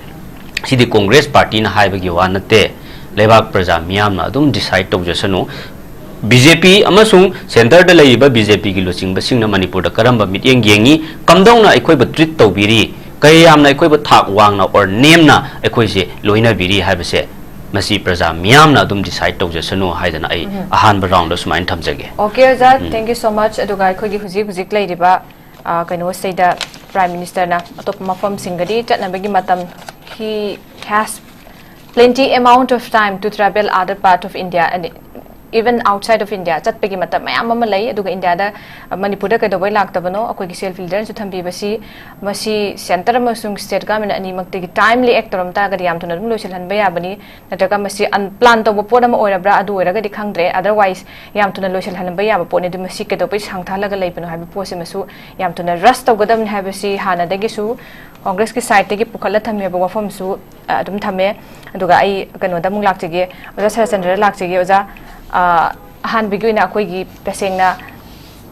ꯁꯤꯗꯤ ꯀꯣꯡꯒ꯭ꯔꯦꯁ ꯄꯥꯔꯇꯤꯅ ꯍꯥꯏꯕꯒꯤ ꯋꯥ ꯅꯠꯇꯦ꯫ ꯂꯩꯕꯥꯛ ꯄ꯭ꯔꯖꯥ ꯃꯤꯌꯥꯝꯅ ꯑꯗꯨꯝ ꯗꯤꯁꯥꯏꯗ ꯇꯧꯖꯁꯅꯨ꯫ ꯕꯤ ꯖꯦ ꯄꯤ ꯑꯃꯁꯨꯡ ꯁꯦꯟꯇꯔꯗ ꯂꯩꯔꯤꯕ ꯕꯤ ꯖꯦ ꯄꯤꯒꯤ ꯂꯨꯆꯤꯡꯕꯁꯤꯡꯅ ꯃꯅꯤꯄꯨꯔꯗ ꯀꯔꯝꯕ ꯃꯤꯠꯌꯦꯡ ꯌꯦꯡꯉꯤ, ꯀꯝꯗꯧꯅ ꯑꯩꯈꯣꯏꯕꯨ ꯇ꯭ꯔꯤꯠ ꯇꯧꯕꯤꯔꯤ, ꯀꯌꯥ ꯌꯥꯝꯅ ꯑꯩꯈꯣꯏꯕꯨ ꯊꯥꯛ ꯋꯥꯡꯅ ꯑꯣꯔ ꯅꯦꯝꯅ ꯑꯩꯈꯣꯏꯁꯦ ꯂꯣꯏꯅꯕꯤꯔꯤ ꯍꯥꯏꯕꯁꯦ ꯃꯁꯤ ꯄ꯭ꯔꯖꯥ ꯃꯤꯌꯥꯝꯅ ꯑꯗꯨꯝ ꯗꯤꯁꯥꯏꯗ ꯇꯧꯖꯁꯅꯨ ꯍꯥꯏꯗꯅ ꯑꯩ ꯎꯝ꯫ ꯑꯍꯥꯟꯕ ꯔꯥꯎꯟꯗ ꯁꯨꯃꯥꯏꯅ ꯊꯝꯖꯒꯦ꯫ ꯑꯣꯀꯦ ꯑꯣꯖꯥ, ꯎꯝ꯫ Thank you so much꯫ ꯑꯗꯨꯒ ꯑꯩꯈꯣꯏꯒꯤ ꯍꯧꯖꯤꯛ ꯍꯧꯖꯤꯛ ꯂꯩꯔꯤꯕ, ꯑ, ꯀꯩꯅꯣꯁꯤꯗ ꯄ꯭ꯔꯥꯏꯝ ꯃꯤꯅꯤꯁꯇꯔꯅ ꯑꯇꯣꯞꯄ ꯃꯐꯝꯁꯤꯡꯒꯗꯤ ꯆꯠꯅꯕꯒꯤ ꯃꯇꯝ, he has plenty amount of time to travel other part of India and even outside of India ꯆꯠꯄꯒꯤ ꯃꯇꯝ ꯃꯌꯥꯝ ꯑꯃ ꯂꯩ꯫ ꯑꯗꯨꯒ ꯏꯟꯗꯤꯌꯥꯗ, ꯑ, ꯃꯅꯤꯄꯨꯔꯗ ꯀꯩꯗꯧꯕꯩ ꯂꯥꯛꯇꯕꯅꯣ? ꯑꯩꯈꯣꯏꯒꯤ self leaderꯅꯁꯨ ꯊꯝꯕꯤꯕꯁꯤ, ꯃꯁꯤ centre ꯑꯃꯁꯨꯡ state government ꯑꯅꯤꯃꯛꯇꯒꯤ timely act ꯇꯧꯔꯝ ꯇꯥꯔꯒꯗꯤ ꯌꯥꯝ ꯊꯨꯅ ꯑꯗꯨꯝ ꯂꯣꯏꯁꯤꯜꯍꯟꯕ ꯌꯥꯕꯅꯤ꯫ ꯅꯠꯇ꯭ꯔꯒ ꯃꯁꯤ unplanned ꯇꯧꯕ ꯄꯣꯠ ꯑꯃ ꯑꯣꯏꯔꯕ꯭ꯔꯥ? ꯑꯗꯨ ꯑꯣꯏꯔꯒꯗꯤ ꯈꯪꯗ꯭ꯔꯦ꯫ Otherwise ꯌꯥꯝ ꯊꯨꯅ ꯂꯣꯏꯁꯤꯜꯍꯟꯕ ꯌꯥꯕ ꯄꯣꯠꯅꯤ꯫ ꯑꯗꯨ ꯃꯁꯤ ꯀꯩꯗꯧꯕꯩ ꯁꯥꯡꯊꯍꯜꯂꯒ ꯂꯩꯕꯅꯣ ꯍꯥꯏꯕ ꯄꯣꯠꯁꯤꯃꯁꯨ ꯌꯥꯝ ꯊꯨꯅ rush ꯇꯧꯒꯗꯕꯅꯤ ꯍꯥꯏꯕꯁꯤ ꯍꯥꯟꯅꯗꯒꯤꯁꯨ Congressꯀꯤ sideꯇꯒꯤ ꯄꯨꯈꯠꯂ ꯊꯝꯃꯦꯕ ꯋꯥꯐꯝꯁꯨ, ꯑ, ꯑꯗꯨꯝ ꯊꯝꯃꯦ꯫ ꯑꯗꯨꯒ ꯑꯩ ꯀꯩꯅꯣꯗ ꯑꯃꯨꯛ ꯂꯥꯛꯆꯒꯦ, ꯑꯣꯖꯥ ꯁꯔꯠꯆꯟꯗ꯭ꯔꯗ ꯂꯥꯛꯆꯒꯦ꯫ ꯑꯣꯖꯥ, ꯑ, ꯑꯍꯥꯟꯕꯒꯤ ꯑꯣꯏꯅ ꯑꯩꯈꯣꯏꯒꯤ ꯇꯁꯦꯡꯅ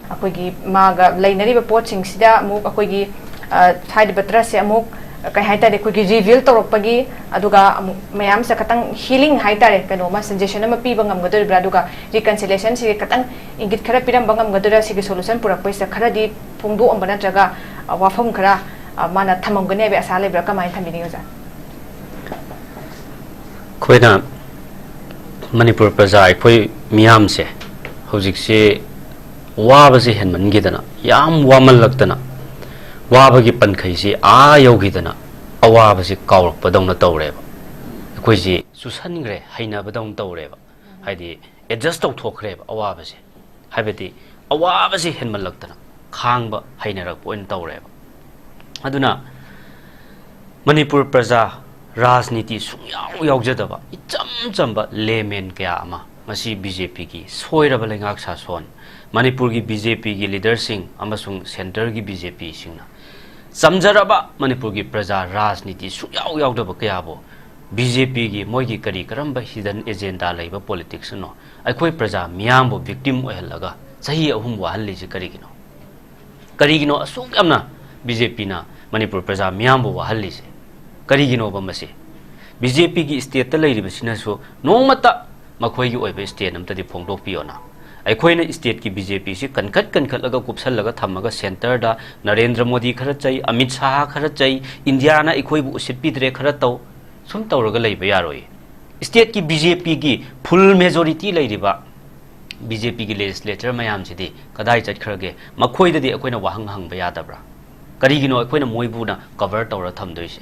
ꯑꯩꯈꯣꯏꯒꯤ ꯃꯥꯒ ꯂꯩꯅꯔꯤꯕ ꯄꯣꯠꯁꯤꯡꯁꯤꯗ ꯑꯃꯨꯛ ꯑꯩꯈꯣꯏꯒꯤ, ꯑ, ꯍꯥꯏꯔꯤꯕ trustꯁꯦ ꯑꯃꯨꯛ, ꯀꯩ ꯍꯥꯏꯇꯥꯔꯦ, ꯑꯩꯈꯣꯏꯒꯤ reveal ꯇꯧꯔꯛꯄꯒꯤ, ꯑꯗꯨꯒ ꯑꯃꯨꯛ ꯃꯌꯥꯝꯁꯦ ꯈꯇꯪ healing ꯍꯥꯏꯇꯥꯔꯦ, ꯀꯩꯅꯣꯃ suggestion ꯑꯃ ꯄꯤꯕ ꯉꯝꯒꯗꯣꯔꯤꯕ꯭ꯔꯥ? ꯑꯗꯨꯒ reconciliationꯁꯤꯒꯤ ꯈꯇꯪ ꯏꯪꯒꯤꯠ ꯈꯔ ꯄꯤꯔꯝꯕ ꯉꯝꯒꯗꯣꯏꯔꯥ? ꯁꯤꯒꯤ solution ꯄꯨꯔꯛꯄꯩꯁꯤꯗ ꯈꯔꯗꯤ ꯐꯣꯡꯗꯣꯛꯑꯝꯕ ꯅꯠꯇ꯭ꯔꯒ, ꯑ, ꯋꯥꯐꯝ ꯈꯔ, ꯑ, ꯃꯥꯅ ꯊꯝꯃꯝꯒꯅꯤ ꯍꯥꯏꯕꯒꯤ ꯑꯁꯥ ꯂꯩꯕ꯭ꯔꯥ? ꯀꯃꯥꯏꯅ ꯊꯝꯕꯤꯅꯤꯡꯉꯤ, ꯑꯣꯖꯥ? ꯑꯩꯈꯣꯏꯅ ꯃꯅꯤꯄꯨꯔ ꯄ꯭ꯔꯖꯥ ꯑꯩꯈꯣꯏ ꯃꯤꯌꯥꯝꯁꯦ ꯍꯧꯖꯤꯛꯁꯤ ꯋꯥꯕꯁꯦ ꯍꯦꯟꯃꯟꯈꯤꯗꯅ, ꯌꯥꯝ ꯋꯥꯃꯜꯂꯛꯇꯅ, ꯋꯥꯕꯒꯤ ꯄꯟꯈꯩꯁꯤ ꯑꯥ ꯌꯧꯈꯤꯗꯅ, ꯑꯋꯥꯕꯁꯤ ꯀꯥꯎꯔꯛꯄꯗꯧꯅ ꯇꯧꯔꯦꯕ꯫ ꯑꯩꯈꯣꯏꯁꯤ ꯆꯨꯁꯟꯈ꯭ꯔꯦ, ꯍꯩꯅꯕꯗꯧꯅ ꯇꯧꯔꯦꯕ꯫ ꯍꯥꯏꯗꯤ adjust ꯇꯧꯊꯣꯛꯈ꯭ꯔꯦꯕ ꯑꯋꯥꯕꯁꯦ꯫ ꯍꯥꯏꯕꯗꯤ ꯑꯋꯥꯕꯁꯤ ꯍꯦꯟꯃꯜꯂꯛꯇꯅ ꯈꯥꯡꯕ ꯍꯩꯅꯔꯛꯄ ꯑꯣꯏꯅ ꯇꯧꯔꯦꯕ꯫ ꯑꯗꯨꯅ ꯃꯅꯤꯄꯨꯔ ꯄ꯭ꯔꯖꯥ, ꯔꯥꯖꯅꯤꯇꯤ ꯁꯨꯡꯌꯥꯎ ꯌꯥꯎꯖꯗꯕ ꯏꯆꯝ ꯆꯝꯕ layman ꯀꯌꯥ ꯑꯃ ꯉꯁꯤ BJPꯒꯤ ꯁꯣꯏꯔꯕ ꯂꯩꯉꯥꯛ ꯁꯥꯁꯣꯟ, ꯃꯅꯤꯄꯨꯔꯒꯤ BJPꯒꯤ leaderꯁꯤꯡ ꯑꯃꯁꯨꯡ centreꯒꯤ BJPꯁꯤꯡꯅ ꯆꯝꯖꯔꯕ ꯃꯅꯤꯄꯨꯔꯒꯤ ꯄ꯭ꯔꯖꯥ, ꯔꯥꯖꯅꯤꯇꯤ ꯁꯨꯡꯌꯥꯎ ꯌꯥꯎꯗꯕ ꯀꯌꯥꯕꯨ BJPꯒꯤ ꯃꯣꯏꯒꯤ ꯀꯔꯤ ꯀꯔꯝꯕ hidden agenda ꯂꯩꯕ politicsꯅꯣ ꯑꯩꯈꯣꯏ ꯄ꯭ꯔꯖꯥ ꯃꯤꯌꯥꯝꯕꯨ victim ꯑꯣꯏꯍꯜꯂꯒ ꯆꯍꯤ ꯑꯍꯨꯝ ꯋꯥꯍꯜꯂꯤꯁꯤ ꯀꯔꯤꯒꯤꯅꯣ? ꯀꯔꯤꯒꯤꯅꯣ ꯑꯁꯨꯛ ꯌꯥꯝꯅ BJPꯅ ꯃꯅꯤꯄꯨꯔ ꯄ꯭ꯔꯖꯥ ꯃꯤꯌꯥꯝꯕꯨ ꯋꯥꯍꯜꯂꯤꯁꯦ? ꯀꯔꯤꯒꯤꯅꯣꯕ ꯃꯁꯤ? BJPꯒꯤ stateꯇ ꯂꯩꯔꯤꯕꯁꯤꯅꯁꯨ ꯅꯣꯡꯃꯇ ꯃꯈꯣꯏꯒꯤ ꯑꯣꯏꯕ stand ꯑꯝꯇꯗꯤ ꯐꯣꯡꯗꯣꯛꯄꯤꯌꯣꯅ꯫ ꯑꯩꯈꯣꯏꯅ stateꯀꯤ BJPꯁꯤ ꯀꯟꯈꯠ ꯀꯟꯈꯠꯂꯒ ꯀꯨꯞꯁꯜꯂꯒ ꯊꯝꯃꯒ centreꯗ ꯅꯔꯦꯟꯗ꯭ꯔ ꯃꯣꯗꯤ ꯈꯔ ꯆꯩ, ꯑꯃꯤꯠ ꯁꯥꯍ ꯈꯔ ꯆꯩ, ꯏꯟꯗꯤꯌꯥꯅ ꯑꯩꯈꯣꯏꯕꯨ ꯎꯁꯤꯠꯄꯤꯗ꯭ꯔꯦ ꯈꯔ ꯇꯧ, ꯁꯨꯝ ꯇꯧꯔꯒ ꯂꯩꯕ ꯌꯥꯔꯣꯏ꯫ Stateꯀꯤ BJPꯒꯤ full majority ꯂꯩꯔꯤꯕ BJPꯒꯤ legislature ꯃꯌꯥꯝꯁꯤꯗꯤ ꯀꯗꯥꯏ ꯆꯠꯈ꯭ꯔꯒꯦ? ꯃꯈꯣꯏꯗꯗꯤ ꯑꯩꯈꯣꯏꯅ ꯋꯥꯍꯪ ꯍꯪꯕ ꯌꯥꯗꯕ꯭ꯔꯥ? ꯀꯔꯤꯒꯤꯅꯣ ꯑꯩꯈꯣꯏꯅ ꯃꯣꯏꯕꯨꯅ cover ꯇꯧꯔ ꯊꯝꯗꯣꯏꯁꯦ?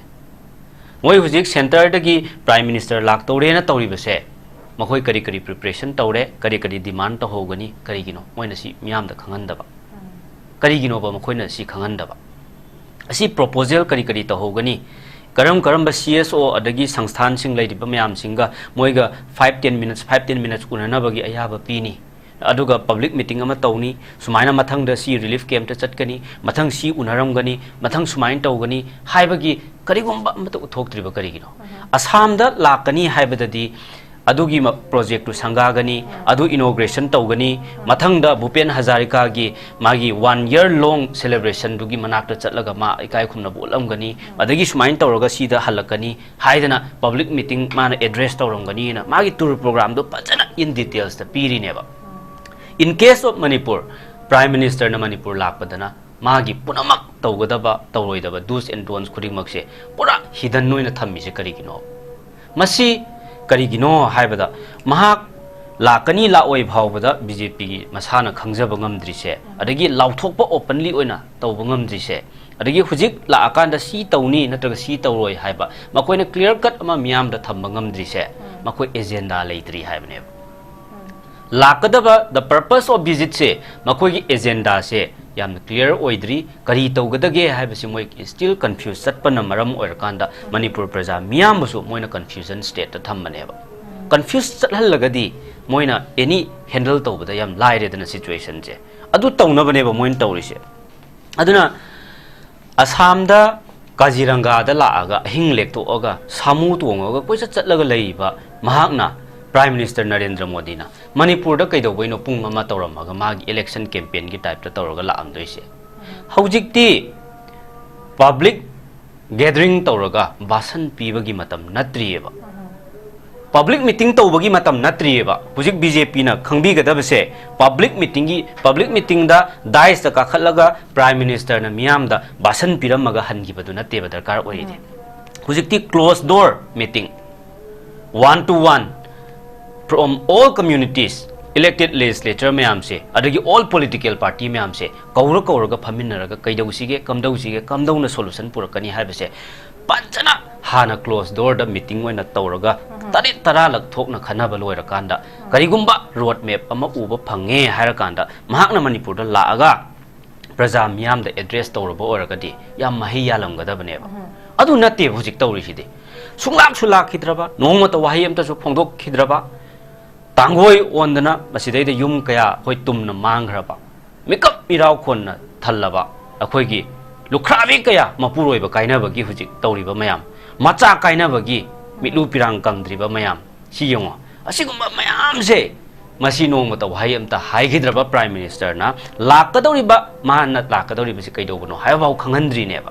ꯃꯣꯏ ꯍꯧꯖꯤꯛ centreꯗꯒꯤ Prime Minister ꯂꯥꯛꯇꯧꯔꯦꯅ ꯇꯧꯔꯤꯕꯁꯦ, ꯃꯈꯣꯏ ꯀꯔꯤ ꯀꯔꯤ preparation ꯇꯧꯔꯦ, ꯀꯔꯤ ꯀꯔꯤ demand ꯇꯧꯍꯧꯒꯅꯤ, ꯀꯔꯤꯒꯤꯅꯣ ꯃꯣꯏꯅ ꯁꯤ ꯃꯤꯌꯥꯝꯗ ꯈꯪꯍꯟꯗꯕ? ꯀꯔꯤꯒꯤꯅꯣꯕ ꯃꯈꯣꯏꯅ ꯁꯤ ꯈꯪꯍꯟꯗꯕ? ꯑꯁꯤ proposal ꯀꯔꯤ ꯀꯔꯤ ꯇꯧꯍꯧꯒꯅꯤ, ꯀꯔꯝ ꯀꯔꯝꯕ C S O ꯑꯗꯒꯤ ꯁꯪꯁꯊꯥꯟꯁꯤꯡ ꯂꯩꯔꯤꯕ ꯃꯌꯥꯝꯁꯤꯡꯒ ꯃꯣꯏꯒ five ten minutes, five ten minutes ꯎꯅꯅꯕꯒꯤ ꯑꯌꯥꯕ ꯄꯤꯅꯤ, ꯑꯗꯨꯒ public meeting ꯑꯃ ꯇꯧꯅꯤ, ꯁꯨꯃꯥꯏꯅ ꯃꯊꯪꯗ ꯁꯤ relief campꯇ ꯆꯠꯀꯅꯤ, ꯃꯊꯪ ꯁꯤ ꯎꯅꯔꯝꯒꯅꯤ, ꯃꯊꯪ ꯁꯨꯃꯥꯏꯅ ꯇꯧꯒꯅꯤ ꯍꯥꯏꯕꯒꯤ ꯀꯔꯤꯒꯨꯝꯕ ꯑꯃꯠꯇ ꯎꯠꯊꯣꯛꯇ꯭ꯔꯤꯕ ꯀꯔꯤꯒꯤꯅꯣ? ꯑꯁꯥꯝꯗ ꯂꯥꯛꯀꯅꯤ ꯍꯥꯏꯕꯗꯗꯤ ꯑꯗꯨꯒꯤ ꯃ-, projectꯇꯨ ꯁꯪꯒꯥꯒꯅꯤ, ꯑꯗꯨ inauguration ꯇꯧꯒꯅꯤ, ꯃꯊꯪꯗ ꯚꯨꯄꯦꯟ ꯍꯖꯥꯔꯤꯀꯥꯒꯤ ꯃꯥꯒꯤ one year long celebrationꯗꯨꯒꯤ ꯃꯅꯥꯛꯇ ꯆꯠꯂꯒ ꯃꯥ ꯏꯀꯥꯏ ꯈꯨꯝꯅꯕ ꯎꯠꯂꯝꯒꯅꯤ, ꯑꯗꯒꯤ ꯁꯨꯃꯥꯏꯅ ꯇꯧꯔꯒ ꯁꯤꯗ ꯍꯜꯂꯛꯀꯅꯤ ꯍꯥꯏꯗꯅ public meeting ꯃꯥꯅ address ꯇꯧꯔꯝꯒꯅꯤꯅ ꯃꯥꯒꯤ tour programꯗꯨ ꯐꯖꯅ in detailsꯇ ꯄꯤꯔꯤꯅꯦꯕ꯫ In case of Manipur, Prime Ministerꯅ Manipur ꯂꯥꯛꯄꯗꯅ ꯃꯥꯒꯤ ꯄꯨꯝꯅꯃꯛ ꯇꯧꯒꯗꯕ, ꯇꯧꯔꯣꯏꯗꯕ do's and don'ts ꯈꯨꯗꯤꯡꯃꯛꯁꯦ ꯄꯨꯔꯥ hidden ꯑꯣꯏꯅ ꯊꯝꯃꯤꯁꯦ ꯀꯔꯤꯒꯤꯅꯣ? ꯃꯁꯤ ꯀꯔꯤꯒꯤꯅꯣ ꯍꯥꯏꯕꯗ, ꯃꯍꯥꯛ ꯂꯥꯛꯀꯅꯤ ꯂꯥꯛꯑꯣꯏ ꯐꯥꯎꯕꯗ BJPꯒꯤ ꯃꯁꯥꯅ ꯈꯪꯖꯕ ꯉꯝꯗ꯭ꯔꯤꯁꯦ, ꯑꯗꯒꯤ ꯂꯥꯎꯊꯣꯛꯄ openly ꯑꯣꯏꯅ ꯇꯧꯕ ꯉꯝꯗ꯭ꯔꯤꯁꯦ, ꯑꯗꯒꯤ ꯍꯧꯖꯤꯛ ꯂꯥꯛꯑꯀꯥꯟꯗ ꯁꯤ ꯇꯧꯅꯤ ꯅꯠꯇ꯭ꯔꯒ ꯁꯤ ꯇꯧꯔꯣꯏ ꯍꯥꯏꯕ ꯃꯈꯣꯏꯅ clear cut ꯑꯃ ꯃꯤꯌꯥꯝꯗ ꯊꯝꯕ ꯉꯝꯗ꯭ꯔꯤꯁꯦ, ꯃꯈꯣꯏ agenda ꯂꯩꯇ꯭ꯔꯤ ꯍꯥꯏꯕꯅꯦꯕ꯫ ꯂꯥꯛꯀꯗꯕ the purpose of visitꯁꯦ ꯃꯈꯣꯏꯒꯤ agendaꯁꯦ ꯌꯥꯝꯅ clear ꯑꯣꯏꯗ꯭ꯔꯤ, ꯀꯔꯤ ꯇꯧꯒꯗꯒꯦ ꯍꯥꯏꯕꯁꯤ ꯃꯣꯏ still confuse ꯆꯠꯄꯅ ꯃꯔꯝ ꯑꯣꯏꯔꯀꯥꯟꯗ ꯃꯅꯤꯄꯨꯔ ꯄ꯭ꯔꯖꯥ ꯃꯤꯌꯥꯝꯕꯨꯁꯨ ꯃꯣꯏꯅ confusion stateꯇ ꯊꯝꯕꯅꯦꯕ꯫ Confuse ꯆꯠꯍꯜꯂꯒꯗꯤ ꯃꯣꯏꯅ any handle ꯇꯧꯕꯗ ꯌꯥꯝ ꯂꯥꯏꯔꯦꯗꯅ situationꯁꯦ꯫ ꯑꯗꯨ ꯇꯧꯅꯕꯅꯦꯕ ꯃꯣꯏꯅ ꯇꯧꯔꯤꯁꯦ꯫ ꯑꯗꯨꯅ ꯑꯁꯥꯝꯗ ꯀꯥꯖꯤꯔꯪꯒꯥꯗ ꯂꯥꯛꯑꯒ ꯑꯍꯤꯡ ꯂꯦꯛꯊꯣꯛꯑꯒ ꯁꯥꯃꯨ ꯇꯣꯡꯉꯒ ꯀꯣꯏꯆꯠ ꯆꯠꯂꯒ ꯂꯩꯔꯤꯕ ꯃꯍꯥꯛꯅ, Prime Minister ꯅꯔꯦꯟꯗ꯭ꯔ ꯃꯣꯗꯤꯅ ꯃꯅꯤꯄꯨꯔꯗ ꯀꯩꯗꯧꯕꯩꯅꯣ ꯄꯨꯡ ꯑꯃ ꯇꯧꯔꯝꯃꯒ ꯃꯥꯒꯤ election campaignꯒꯤ typeꯇ ꯇꯧꯔꯒ ꯂꯥꯛꯑꯝꯗꯣꯏꯁꯦ? ꯍꯧꯖꯤꯛꯇꯤ public gathering ꯇꯧꯔꯒ ꯚꯥꯁꯟ ꯄꯤꯕꯒꯤ ꯃꯇꯝ ꯅꯠꯇ꯭ꯔꯤꯑꯕ꯫ Public meeting ꯇꯧꯕꯒꯤ ꯃꯇꯝ ꯅꯠꯇ꯭ꯔꯤꯑꯕ꯫ ꯍꯧꯖꯤꯛ BJPꯅ ꯈꯪꯕꯤꯒꯗꯕꯁꯦ, public meetingꯒꯤ, public meetingꯗ daisꯇ ꯀꯥꯈꯠꯂꯒ Prime Ministerꯅ ꯃꯤꯌꯥꯝꯗ ꯚꯥꯁꯟ ꯄꯤꯔꯝꯃꯒ ꯍꯟꯈꯤꯕꯗꯨ ꯅꯠꯇꯦꯕ ꯗꯔꯀꯥꯔ ꯑꯣꯏꯔꯤꯗꯤ꯫ ꯍꯧꯖꯤꯛꯇꯤ closed door meeting, one to one, from all communities, Elected legislature ꯃꯌꯥꯝꯁꯦ, ꯑꯗꯒꯤ all political party ꯃꯌꯥꯝꯁꯦ ꯀꯧꯔ ꯀꯧꯔꯒ ꯐꯝꯃꯤꯟꯅꯔꯒ ꯀꯩꯗꯧꯁꯤꯒꯦ, ꯀꯝꯗꯧꯁꯤꯒꯦ, ꯀꯝꯗꯧꯅ solution ꯄꯨꯔꯛꯀꯅꯤ ꯍꯥꯏꯕꯁꯦ ꯐꯖꯅ ꯍꯥꯟꯅ closed doorꯗ meeting ꯑꯣꯏꯅ ꯇꯧꯔꯒ ꯎꯝ꯫ ꯇꯔꯦꯠ ꯇꯔꯥꯂꯛ ꯊꯣꯛꯅ ꯈꯟꯅꯕ ꯂꯣꯏꯔꯀꯥꯟꯗ, ꯎꯝ꯫ ꯀꯔꯤꯒꯨꯝꯕ road map ꯑꯃ ꯎꯕ ꯐꯪꯉꯦ ꯍꯥꯏꯔꯀꯥꯟꯗ, ꯃꯍꯥꯛꯅ ꯃꯅꯤꯄꯨꯔꯗ ꯂꯥꯛꯑꯒ ꯄ꯭ꯔꯖꯥ ꯃꯤꯌꯥꯝꯗ address ꯇꯧꯔꯕ ꯑꯣꯏꯔꯒꯗꯤ ꯌꯥꯝ ꯃꯍꯩ ꯌꯥꯜꯂꯝꯒꯗꯕꯅꯦꯕ꯫ ꯎꯝ꯫ ꯑꯗꯨ ꯅꯠꯇꯦꯕ ꯍꯧꯖꯤꯛ ꯇꯧꯔꯤꯁꯤꯗꯤ꯫ ꯁꯨꯡꯂꯥꯛꯁꯨ ꯂꯥꯛꯈꯤꯗ꯭ꯔꯕ, ꯅꯣꯡꯃꯇ ꯋꯥꯍꯩ ꯑꯝꯇꯁꯨ ꯐꯣꯡꯗꯣꯛꯈꯤꯗ꯭ꯔꯕ, ꯇꯥꯡꯒꯣꯏ ꯑꯣꯟꯗꯅ ꯃꯁꯤꯗꯩꯗ ꯌꯨꯝ ꯀꯌꯥ ꯑꯩꯈꯣꯏ ꯇꯨꯝꯅ ꯃꯥꯡꯈ꯭ꯔꯕ, ꯃꯤꯀꯞ ꯃꯤꯔꯥꯎ ꯈꯣꯟꯅ ꯊꯜꯂꯕ, ꯑꯩꯈꯣꯏꯒꯤ ꯂꯨꯈ꯭ꯔꯥꯕꯤ ꯀꯌꯥ ꯃꯄꯨꯔꯣꯏꯕ ꯀꯥꯏꯅꯕꯒꯤ ꯍꯧꯖꯤꯛ ꯇꯧꯔꯤꯕ ꯃꯌꯥꯝ, ꯃꯆꯥ ꯀꯥꯏꯅꯕꯒꯤ ꯃꯤꯠꯂꯨ ꯄꯤꯔꯥꯡ ꯀꯪꯗ꯭ꯔꯤꯕ ꯃꯌꯥꯝ, ꯁꯤ ꯌꯦꯡꯉꯣ꯫ ꯑꯁꯤꯒꯨꯝꯕ ꯃꯌꯥꯝꯁꯦ ꯃꯁꯤ ꯅꯣꯡꯃꯇ ꯋꯥꯍꯩ ꯑꯝꯇ ꯍꯥꯏꯈꯤꯗ꯭ꯔꯕ Prime Ministerꯅ ꯂꯥꯛꯀꯗꯧꯔꯤꯕ, ꯃꯥꯅ ꯂꯥꯛꯀꯗꯧꯔꯤꯕꯁꯤ ꯀꯩꯗꯧꯕꯅꯣ ꯍꯥꯏꯕꯐꯥꯎ ꯈꯪꯍꯟꯗ꯭ꯔꯤꯅꯦꯕ꯫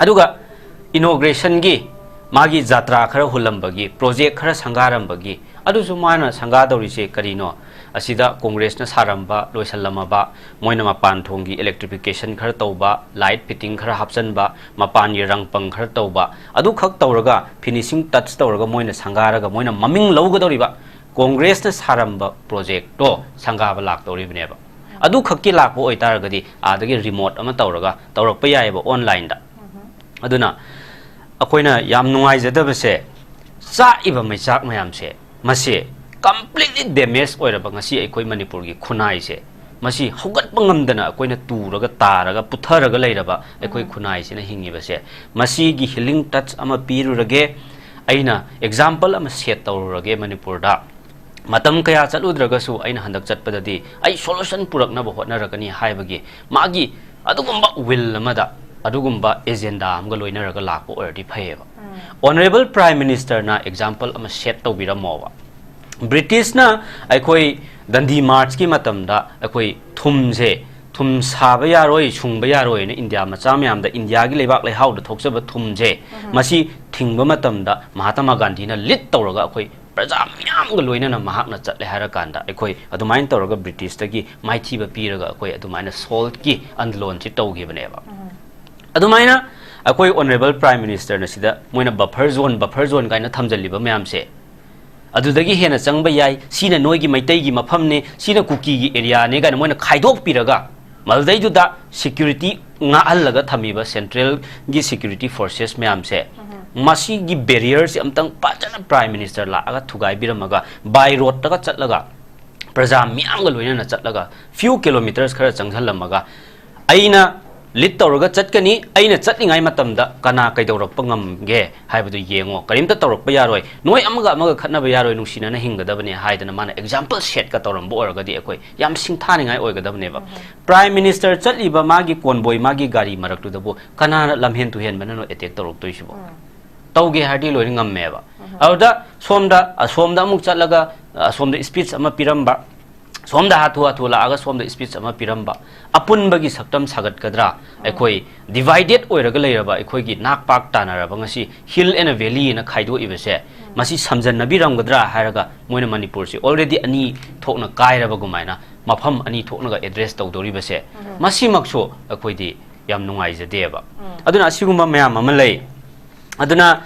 ꯑꯗꯨꯒ inaugurationꯒꯤ ꯃꯥꯒꯤ ꯖꯥꯇ꯭ꯔꯥ ꯈꯔ ꯍꯨꯜꯂꯝꯕꯒꯤ, project ꯈꯔ ꯁꯪꯒꯥꯔꯝꯕꯒꯤ, ꯑꯗꯨꯁꯨ ꯃꯥꯅ ꯁꯪꯒꯥꯗꯧꯔꯤꯁꯦ ꯀꯔꯤꯅꯣ? ꯑꯁꯤꯗ Congressꯅ ꯁꯥꯔꯝꯕ, ꯂꯣꯏꯁꯜꯂꯝꯃꯕ, ꯃꯣꯏꯅ ꯃꯄꯥꯟ ꯊꯣꯡꯒꯤ electrification ꯈꯔ ꯇꯧꯕ, light fitting ꯈꯔ ꯍꯥꯞꯆꯟꯕ, ꯃꯄꯥꯟꯒꯤ ꯔꯪꯄꯪ ꯈꯔ ꯇꯧꯕ, ꯑꯗꯨꯈꯛ ꯇꯧꯔꯒ finishing touch ꯇꯧꯔꯒ ꯃꯣꯏꯅ ꯁꯪꯒꯥꯔꯒ ꯃꯣꯏꯅ ꯃꯃꯤꯡ ꯂꯧꯒꯗꯧꯔꯤꯕ Congressꯅ ꯁꯥꯔꯝꯕ projectꯇꯣ ꯁꯪꯒꯥꯕ ꯂꯥꯛꯇꯧꯔꯤꯕꯅꯦꯕ꯫ ꯑꯗꯨꯈꯛꯀꯤ ꯂꯥꯛꯄ ꯑꯣꯏꯇꯥꯔꯒꯗꯤ ꯑꯥꯗꯒꯤ remote ꯑꯃ ꯇꯧꯔꯒ ꯇꯧꯔꯛꯄ ꯌꯥꯏꯑꯕ onlineꯗ꯫ ꯑꯗꯨꯅ ꯑꯩꯈꯣꯏꯅ ꯌꯥꯝ ꯅꯨꯡꯉꯥꯏꯖꯗꯕꯁꯦ, ꯆꯥꯛꯏꯕ ꯃꯩꯆꯥꯛ ꯃꯌꯥꯝꯁꯦ, ꯃꯁꯤ completely damage ꯑꯣꯏꯔꯕ ꯉꯁꯤ ꯑꯩꯈꯣꯏ ꯃꯅꯤꯄꯨꯔꯒꯤ ꯈꯨꯟꯅꯥꯏꯁꯦ, ꯃꯁꯤ ꯍꯧꯒꯠꯄ ꯉꯝꯗꯅ ꯑꯩꯈꯣꯏꯅ ꯇꯨꯔꯒ ꯇꯥꯔꯒ ꯄꯨꯊꯔꯒ ꯂꯩꯔꯕ ꯑꯩꯈꯣꯏ ꯎꯝ꯫ ꯈꯨꯟꯅꯥꯏꯁꯤꯅ ꯍꯤꯡꯉꯤꯕꯁꯦ, ꯃꯁꯤꯒꯤ healing touch ꯑꯃ ꯄꯤꯔꯨꯔꯒꯦ꯫ ꯑꯩꯅ example ꯑꯃ set ꯇꯧꯔꯨꯔꯒꯦ ꯃꯅꯤꯄꯨꯔꯗ꯫ ꯃꯇꯝ ꯀꯌꯥ ꯆꯠꯂꯨꯗ꯭ꯔꯒꯁꯨ ꯑꯩꯅ ꯍꯟꯗꯛ ꯆꯠꯄꯗꯗꯤ ꯑꯩ solution ꯄꯨꯔꯛꯅꯕ ꯍꯣꯠꯅꯔꯛꯀꯅꯤ ꯍꯥꯏꯕꯒꯤ ꯃꯥꯒꯤ ꯑꯗꯨꯒꯨꯝꯕ will ꯑꯃꯗ, ꯑꯗꯨꯒꯨꯝꯕ agenda ꯑꯃꯒ ꯂꯣꯏꯅꯔꯒ ꯂꯥꯛꯄ ꯑꯣꯏꯔꯗꯤ ꯐꯩꯌꯦꯕ꯫ ꯎꯝ꯫ Honourable Prime Ministerꯅ example ꯑꯃ set ꯇꯧꯕꯤꯔꯝꯃꯣꯕ꯫ Britishꯅ ꯑꯩꯈꯣꯏ ꯗꯟꯗꯤ marchꯀꯤ ꯃꯇꯝꯗ ꯑꯩꯈꯣꯏ ꯊꯨꯝꯁꯦ, ꯊꯨꯝ ꯁꯥꯕ ꯌꯥꯔꯣꯏ, ꯁꯨꯡꯕ ꯌꯥꯔꯣꯏꯅ ꯏꯟꯗꯤꯌꯥ ꯃꯆꯥ ꯃꯌꯥꯝꯗ, ꯏꯟꯗꯤꯌꯥꯒꯤ ꯂꯩꯕꯥꯛ ꯂꯩꯍꯥꯎꯗ ꯊꯣꯛꯆꯕ ꯊꯨꯝꯁꯦ, ꯎꯝ꯫ ꯃꯁꯤ ꯊꯤꯡꯕ ꯃꯇꯝꯗ ꯃꯍꯥꯇꯃꯥ ꯒꯥꯟꯙꯤꯅ lead ꯇꯧꯔꯒ ꯑꯩꯈꯣꯏ ꯄ꯭ꯔꯖꯥ ꯃꯌꯥꯝꯒ ꯂꯣꯏꯅꯅ ꯃꯍꯥꯛꯅ ꯆꯠꯂꯦ ꯍꯥꯏꯔꯀꯥꯟꯗ, ꯑꯩꯈꯣꯏ ꯑꯗꯨꯃꯥꯏꯅ ꯇꯧꯔꯒ Britishꯇꯒꯤ ꯃꯥꯏꯊꯤꯕ ꯄꯤꯔꯒ ꯑꯩꯈꯣꯏ ꯑꯗꯨꯃꯥꯏꯅ saltꯀꯤ ꯑꯟꯗꯂꯣꯟꯁꯤ ꯇꯧꯈꯤꯕꯅꯦꯕ꯫ ꯎꯝ꯫ ꯑꯗꯨꯃꯥꯏꯅ ꯑꯩꯈꯣꯏ Honourable Prime Ministerꯅ ꯁꯤꯗ ꯃꯣꯏꯅ buffer zone, buffer zone ꯀꯥꯏꯅ ꯊꯝꯖꯜꯂꯤꯕ ꯃꯌꯥꯝꯁꯦ, ꯑꯗꯨꯗꯒꯤ ꯍꯦꯟꯅ ꯆꯪꯕ ꯌꯥꯏ, ꯁꯤꯅ ꯅꯣꯏꯒꯤ ꯃꯩꯇꯩꯒꯤ ꯃꯐꯝꯅꯦ, ꯁꯤꯅ ꯀꯨꯀꯤꯒꯤ ꯑꯦꯔꯤꯌꯥꯅꯦ ꯀꯥꯏꯅ ꯃꯣꯏꯅ ꯈꯥꯏꯗꯣꯛꯄꯤꯔꯒ, ꯃꯗꯨꯗꯩꯗꯨꯗ ꯁꯦꯀ꯭ꯌꯨꯔꯤꯇꯤ ꯉꯥꯛꯍꯜꯂꯒ ꯊꯝꯃꯤꯕ ꯁꯦꯟꯇ꯭ꯔꯦꯜꯒꯤ ꯁꯦꯀ꯭ꯌꯨꯔꯤꯇꯤ ꯐꯣꯔꯁꯦꯁ ꯃꯌꯥꯝꯁꯦ, ꯃꯁꯤꯒꯤ ꯕꯦꯔꯤꯌꯔꯁꯦ ꯑꯝꯇꯪ ꯐꯖꯅ ꯄ꯭ꯔꯥꯏꯝ ꯃꯤꯅꯤꯁꯇꯔ ꯂꯥꯛꯑꯒ ꯊꯨꯒꯥꯏꯕꯤꯔꯝꯃꯒ, ꯕꯥꯏ ꯔꯣꯗꯇꯒ ꯆꯠꯂꯒ, ꯄ꯭ꯔꯖꯥ ꯃꯤꯌꯥꯝꯒ ꯂꯣꯏꯅꯅ ꯆꯠꯂꯒ, ꯐ꯭ꯌꯨ ꯀꯤꯂꯣꯃꯤꯇꯔꯁ ꯈꯔ ꯆꯪꯁꯤꯜꯂꯝꯃꯒ, ꯑꯩꯅ ꯂꯤꯗ ꯇꯧꯔꯒ ꯆꯠꯀꯅꯤ, ꯑꯩꯅ ꯆꯠꯂꯤꯉꯩ ꯃꯇꯝꯗ ꯀꯅꯥ ꯀꯩꯗꯧꯔꯛꯄ ꯉꯝꯒꯦ ꯍꯥꯏꯕꯗꯨ ꯌꯦꯡꯉꯣ, ꯀꯔꯤꯝꯇ ꯇꯧꯔꯛꯄ ꯌꯥꯔꯣꯏ, ꯅꯣꯏ ꯑꯃꯒ ꯑꯃꯒ ꯈꯠꯅꯕ ꯌꯥꯔꯣꯏ, ꯅꯨꯡꯁꯤꯅꯅ ꯍꯤꯡꯒꯗꯕꯅꯦ ꯍꯥꯏꯗꯅ ꯃꯥꯅ ꯑꯦꯛꯖꯥꯝꯄꯜ ꯁꯦꯠꯀ ꯇꯧꯔꯝꯕ ꯑꯣꯏꯔꯒꯗꯤ ꯑꯩꯈꯣꯏ ꯌꯥꯝ ꯁꯤꯡꯊꯥꯅꯤꯡꯉꯥꯏ ꯑꯣꯏꯒꯗꯕꯅꯦꯕ꯫ ꯄ꯭ꯔꯥꯏꯝ ꯃꯤꯅꯤꯁꯇꯔ ꯆꯠꯂꯤꯕ ꯃꯥꯒꯤ ꯀꯣꯟꯕꯣꯏ, ꯃꯥꯒꯤ ꯒꯥꯔꯤ ꯃꯔꯛꯇꯨꯗꯕꯨ ꯀꯅꯥꯅ ꯂꯝꯍꯦꯟ ꯇꯨꯍꯦꯟꯕꯅꯅꯣ ꯑꯦꯇꯦꯛ ꯇꯧꯔꯛꯇꯣꯏꯁꯤꯕꯣ? ꯇꯧꯒꯦ ꯍꯥꯏꯔꯗꯤ ꯂꯣꯏꯅ ꯉꯝꯃꯦꯕ꯫ ꯑꯗꯨꯗ ꯁꯣꯝꯗ, ꯑꯁꯣꯝꯗ ꯑꯃꯨꯛ ꯆꯠꯂꯒ, ꯑꯁꯣꯝꯗ ꯁ꯭ꯄꯤꯆ ꯑꯃ ꯄꯤꯔꯝꯕ, ꯁꯣꯝꯗ ꯍꯥꯊꯨ ꯍꯥꯊꯨ ꯂꯥꯛꯑꯒ ꯁꯣꯝꯗ ꯁ꯭ꯄꯤꯆ ꯑꯃ ꯄꯤꯔꯝꯕ, ꯑꯄꯨꯟꯕꯒꯤ ꯁꯛꯇꯝ ꯁꯥꯒꯠꯀꯗ꯭ꯔꯥ? ꯑꯩꯈꯣꯏ ꯗꯤꯚꯥꯏꯗꯦꯠ ꯑꯣꯏꯔꯒ ꯂꯩꯔꯕ ꯑꯩꯈꯣꯏꯒꯤ ꯅꯥꯛ ꯄꯥꯛ ꯇꯥꯅꯔꯕ ꯉꯁꯤ ꯍꯤꯜ ꯑꯦꯟ ꯚꯦꯂꯤ ꯑꯅ ꯈꯥꯏꯗꯣꯛꯏꯕꯁꯦ, ꯃꯁꯤ ꯁꯝꯖꯟꯅꯕꯤꯔꯝꯒꯗ꯭ꯔꯥ ꯍꯥꯏꯔꯒ, ꯃꯣꯏꯅ ꯃꯅꯤꯄꯨꯔꯁꯦ ꯑꯣꯜꯔꯦꯗꯤ ꯑꯅꯤ ꯊꯣꯛꯅ ꯀꯥꯏꯔꯕ ꯑꯗꯨꯃꯥꯏꯅ, ꯃꯐꯝ ꯑꯅꯤ ꯊꯣꯛꯅꯒ ꯑꯦꯗ꯭ꯔꯦꯁ ꯇꯧꯗꯧꯔꯤꯕꯁꯦ, ꯃꯁꯤꯃꯛꯁꯨ ꯑꯩꯈꯣꯏꯗꯤ ꯌꯥꯝ ꯅꯨꯡꯉꯥꯏꯖꯗꯦꯕ꯫ ꯑꯗꯨꯅ ꯑꯁꯤꯒꯨꯝꯕ ꯃꯌꯥꯝ ꯑꯃ ꯂꯩ꯫ ꯑꯗꯨꯅ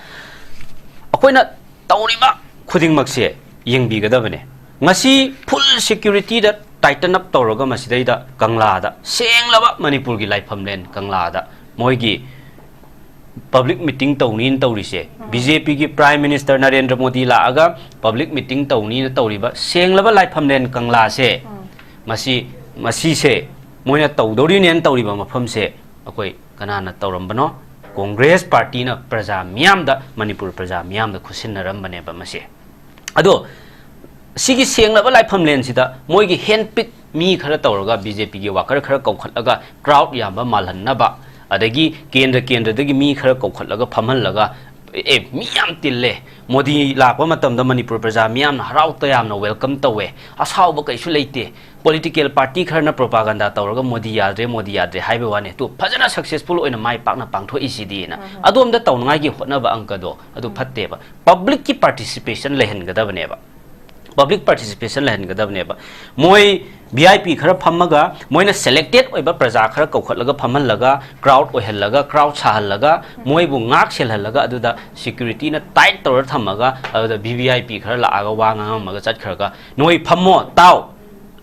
ꯑꯩꯈꯣꯏꯅ ꯇꯧꯔꯤꯕ ꯈꯨꯗꯤꯡꯃꯛꯁꯦ ꯌꯦꯡꯕꯤꯒꯗꯕꯅꯦ꯫ ꯉꯁꯤ ꯐꯨꯜ ꯁꯦꯀ꯭ꯌꯨꯔꯤꯇꯤꯗ ꯇꯥꯏꯇꯟ ꯑꯞ ꯇꯧꯔꯒ ꯃꯁꯤꯗꯩꯗ ꯀꯪꯂꯥꯗ, ꯁꯦꯡꯂꯕ ꯃꯅꯤꯄꯨꯔꯒꯤ ꯂꯥꯏꯐꯝꯂꯦꯟ ꯀꯪꯂꯥꯗ ꯃꯣꯏꯒꯤ ꯄꯕ꯭ꯂꯤꯛ ꯃꯤꯇꯤꯡ ꯇꯧꯅꯤꯅ ꯇꯧꯔꯤꯁꯦ, ꯕꯤ ꯖꯦ ꯄꯤꯒꯤ ꯄ꯭ꯔꯥꯏꯝ ꯃꯤꯅꯤꯁꯇꯔ ꯅꯔꯦꯟꯗ꯭ꯔ ꯃꯣꯗꯤ ꯂꯥꯛꯑꯒ ꯄꯕ꯭ꯂꯤꯛ ꯃꯤꯇꯤꯡ ꯇꯧꯅꯤꯅ ꯇꯧꯔꯤꯕ ꯁꯦꯡꯂꯕ ꯂꯥꯏꯐꯝꯂꯦꯟ ꯀꯪꯂꯥꯁꯦ, ꯃꯁꯤ, ꯃꯁꯤꯁꯦ ꯃꯣꯏꯅ ꯇꯧꯗꯧꯔꯤꯅꯦꯅ ꯇꯧꯔꯤꯕ ꯃꯐꯝꯁꯦ ꯑꯩꯈꯣꯏ ꯀꯅꯥꯅ ꯇꯧꯔꯝꯕꯅꯣ? ꯀꯣꯡꯒ꯭ꯔꯦꯁ ꯄꯥꯔꯇꯤꯅ ꯄ꯭ꯔꯖꯥ ꯃꯤꯌꯥꯝꯗ, ꯃꯅꯤꯄꯨꯔ ꯄ꯭ꯔꯖꯥ ꯃꯤꯌꯥꯝꯗ ꯈꯨꯠꯁꯤꯟꯅꯔꯝꯕꯅꯦꯕ ꯃꯁꯦ꯫ ꯑꯗꯣ ꯁꯤꯒꯤ ꯁꯦꯡꯂꯕ ꯂꯥꯏꯐꯝꯂꯦꯟꯁꯤꯗ ꯃꯣꯏꯒꯤ ꯍꯦꯟ ꯄꯤꯛ ꯃꯤ ꯈꯔ ꯇꯧꯔꯒ, ꯕꯤ ꯖꯦ ꯄꯤꯒꯤ ꯋꯥꯀꯔ ꯈꯔ ꯀꯧꯈꯠꯂꯒ, ꯀ꯭ꯔꯥꯎꯗ ꯌꯥꯝꯕ ꯃꯥꯜꯍꯟꯅꯕ, ꯑꯗꯒꯤ ꯀꯦꯟꯗ꯭ꯔ ꯀꯦꯟꯗ꯭ꯔꯗꯒꯤ ꯃꯤ ꯈꯔ ꯀꯧꯈꯠꯂꯒ ꯐꯝꯍꯜꯂꯒ, "ꯑꯦ, ꯃꯤ ꯌꯥꯝ ꯇꯤꯜꯂꯦ, ꯃꯣꯗꯤ ꯂꯥꯛꯄ ꯃꯇꯝꯗ ꯃꯅꯤꯄꯨꯔ ꯄ꯭ꯔꯖꯥ ꯃꯤꯌꯥꯝꯅ ꯍꯔꯥꯎ ꯇꯌꯥꯝꯅ ꯋꯦꯜꯀꯝ ꯇꯧꯋꯦ, ꯑꯁꯥꯎꯕ ꯀꯩꯁꯨ ꯂꯩꯇꯦ, ꯄꯣꯂꯤꯇꯤꯀꯦꯜ ꯄꯥꯔꯇꯤ ꯈꯔꯅ ꯄ꯭ꯔꯣꯄꯥꯒꯟꯗꯥ ꯇꯧꯔꯒ ꯃꯣꯗꯤ ꯌꯥꯗ꯭ꯔꯦ, ꯃꯣꯗꯤ ꯌꯥꯗ꯭ꯔꯦ ꯍꯥꯏꯕ ꯋꯥꯅꯤ, ꯑꯗꯨ ꯐꯖꯅ ꯁꯛꯁꯦꯁꯐꯨꯜ ꯑꯣꯏꯅ ꯃꯥꯏ ꯄꯥꯛꯅ ꯄꯥꯡꯊꯣꯛꯏꯁꯤꯗꯤꯅ ꯑꯗꯣꯝꯗ ꯇꯧꯅꯉꯥꯏꯒꯤ ꯍꯣꯠꯅꯕ ꯑꯪꯀꯗꯣ ꯑꯗꯨ ꯐꯠꯇꯦꯕ꯫ ꯄꯕ꯭ꯂꯤꯛꯀꯤ ꯄꯥꯔꯇꯤꯁꯤꯄꯦꯁꯟ ꯂꯩꯍꯟꯒꯗꯕꯅꯦꯕ, ꯄꯕ꯭ꯂꯤꯛ ꯄꯥꯔꯇꯤꯁꯤꯄꯦꯁꯟ ꯂꯩꯍꯟꯒꯗꯕꯅꯦꯕ꯫ ꯃꯣꯏ ꯚꯤ ꯑꯥꯏ ꯄꯤ ꯈꯔ ꯐꯝꯃꯒ, ꯃꯣꯏꯅ ꯁꯦꯂꯦꯛꯇꯦꯗ ꯑꯣꯏꯕ ꯄ꯭ꯔꯖꯥ ꯈꯔ ꯀꯧꯈꯠꯂꯒ ꯐꯝꯍꯜꯂꯒ, ꯀ꯭ꯔꯥꯎꯗ ꯑꯣꯏꯍꯜꯂꯒ, ꯀ꯭ꯔꯥꯎꯗ ꯁꯥꯍꯜꯂꯒ, ꯃꯣꯏꯕꯨ ꯉꯥꯛ ꯁꯦꯜꯍꯜꯂꯒ, ꯑꯗꯨꯗ ꯁꯦꯀ꯭ꯌꯨꯔꯤꯇꯤꯅ ꯇꯥꯏꯠ ꯇꯧꯔ ꯊꯝꯃꯒ, ꯑꯗꯨꯗ ꯚꯤ ꯚꯤ ꯑꯥꯏ ꯄꯤ ꯈꯔ ꯂꯥꯛꯑꯒ ꯋꯥ ꯉꯥꯡꯉꯝꯃꯒ ꯆꯠꯈ꯭ꯔꯒ, "ꯅꯣꯏ ꯐꯝꯃꯣ, ꯇꯥꯎ,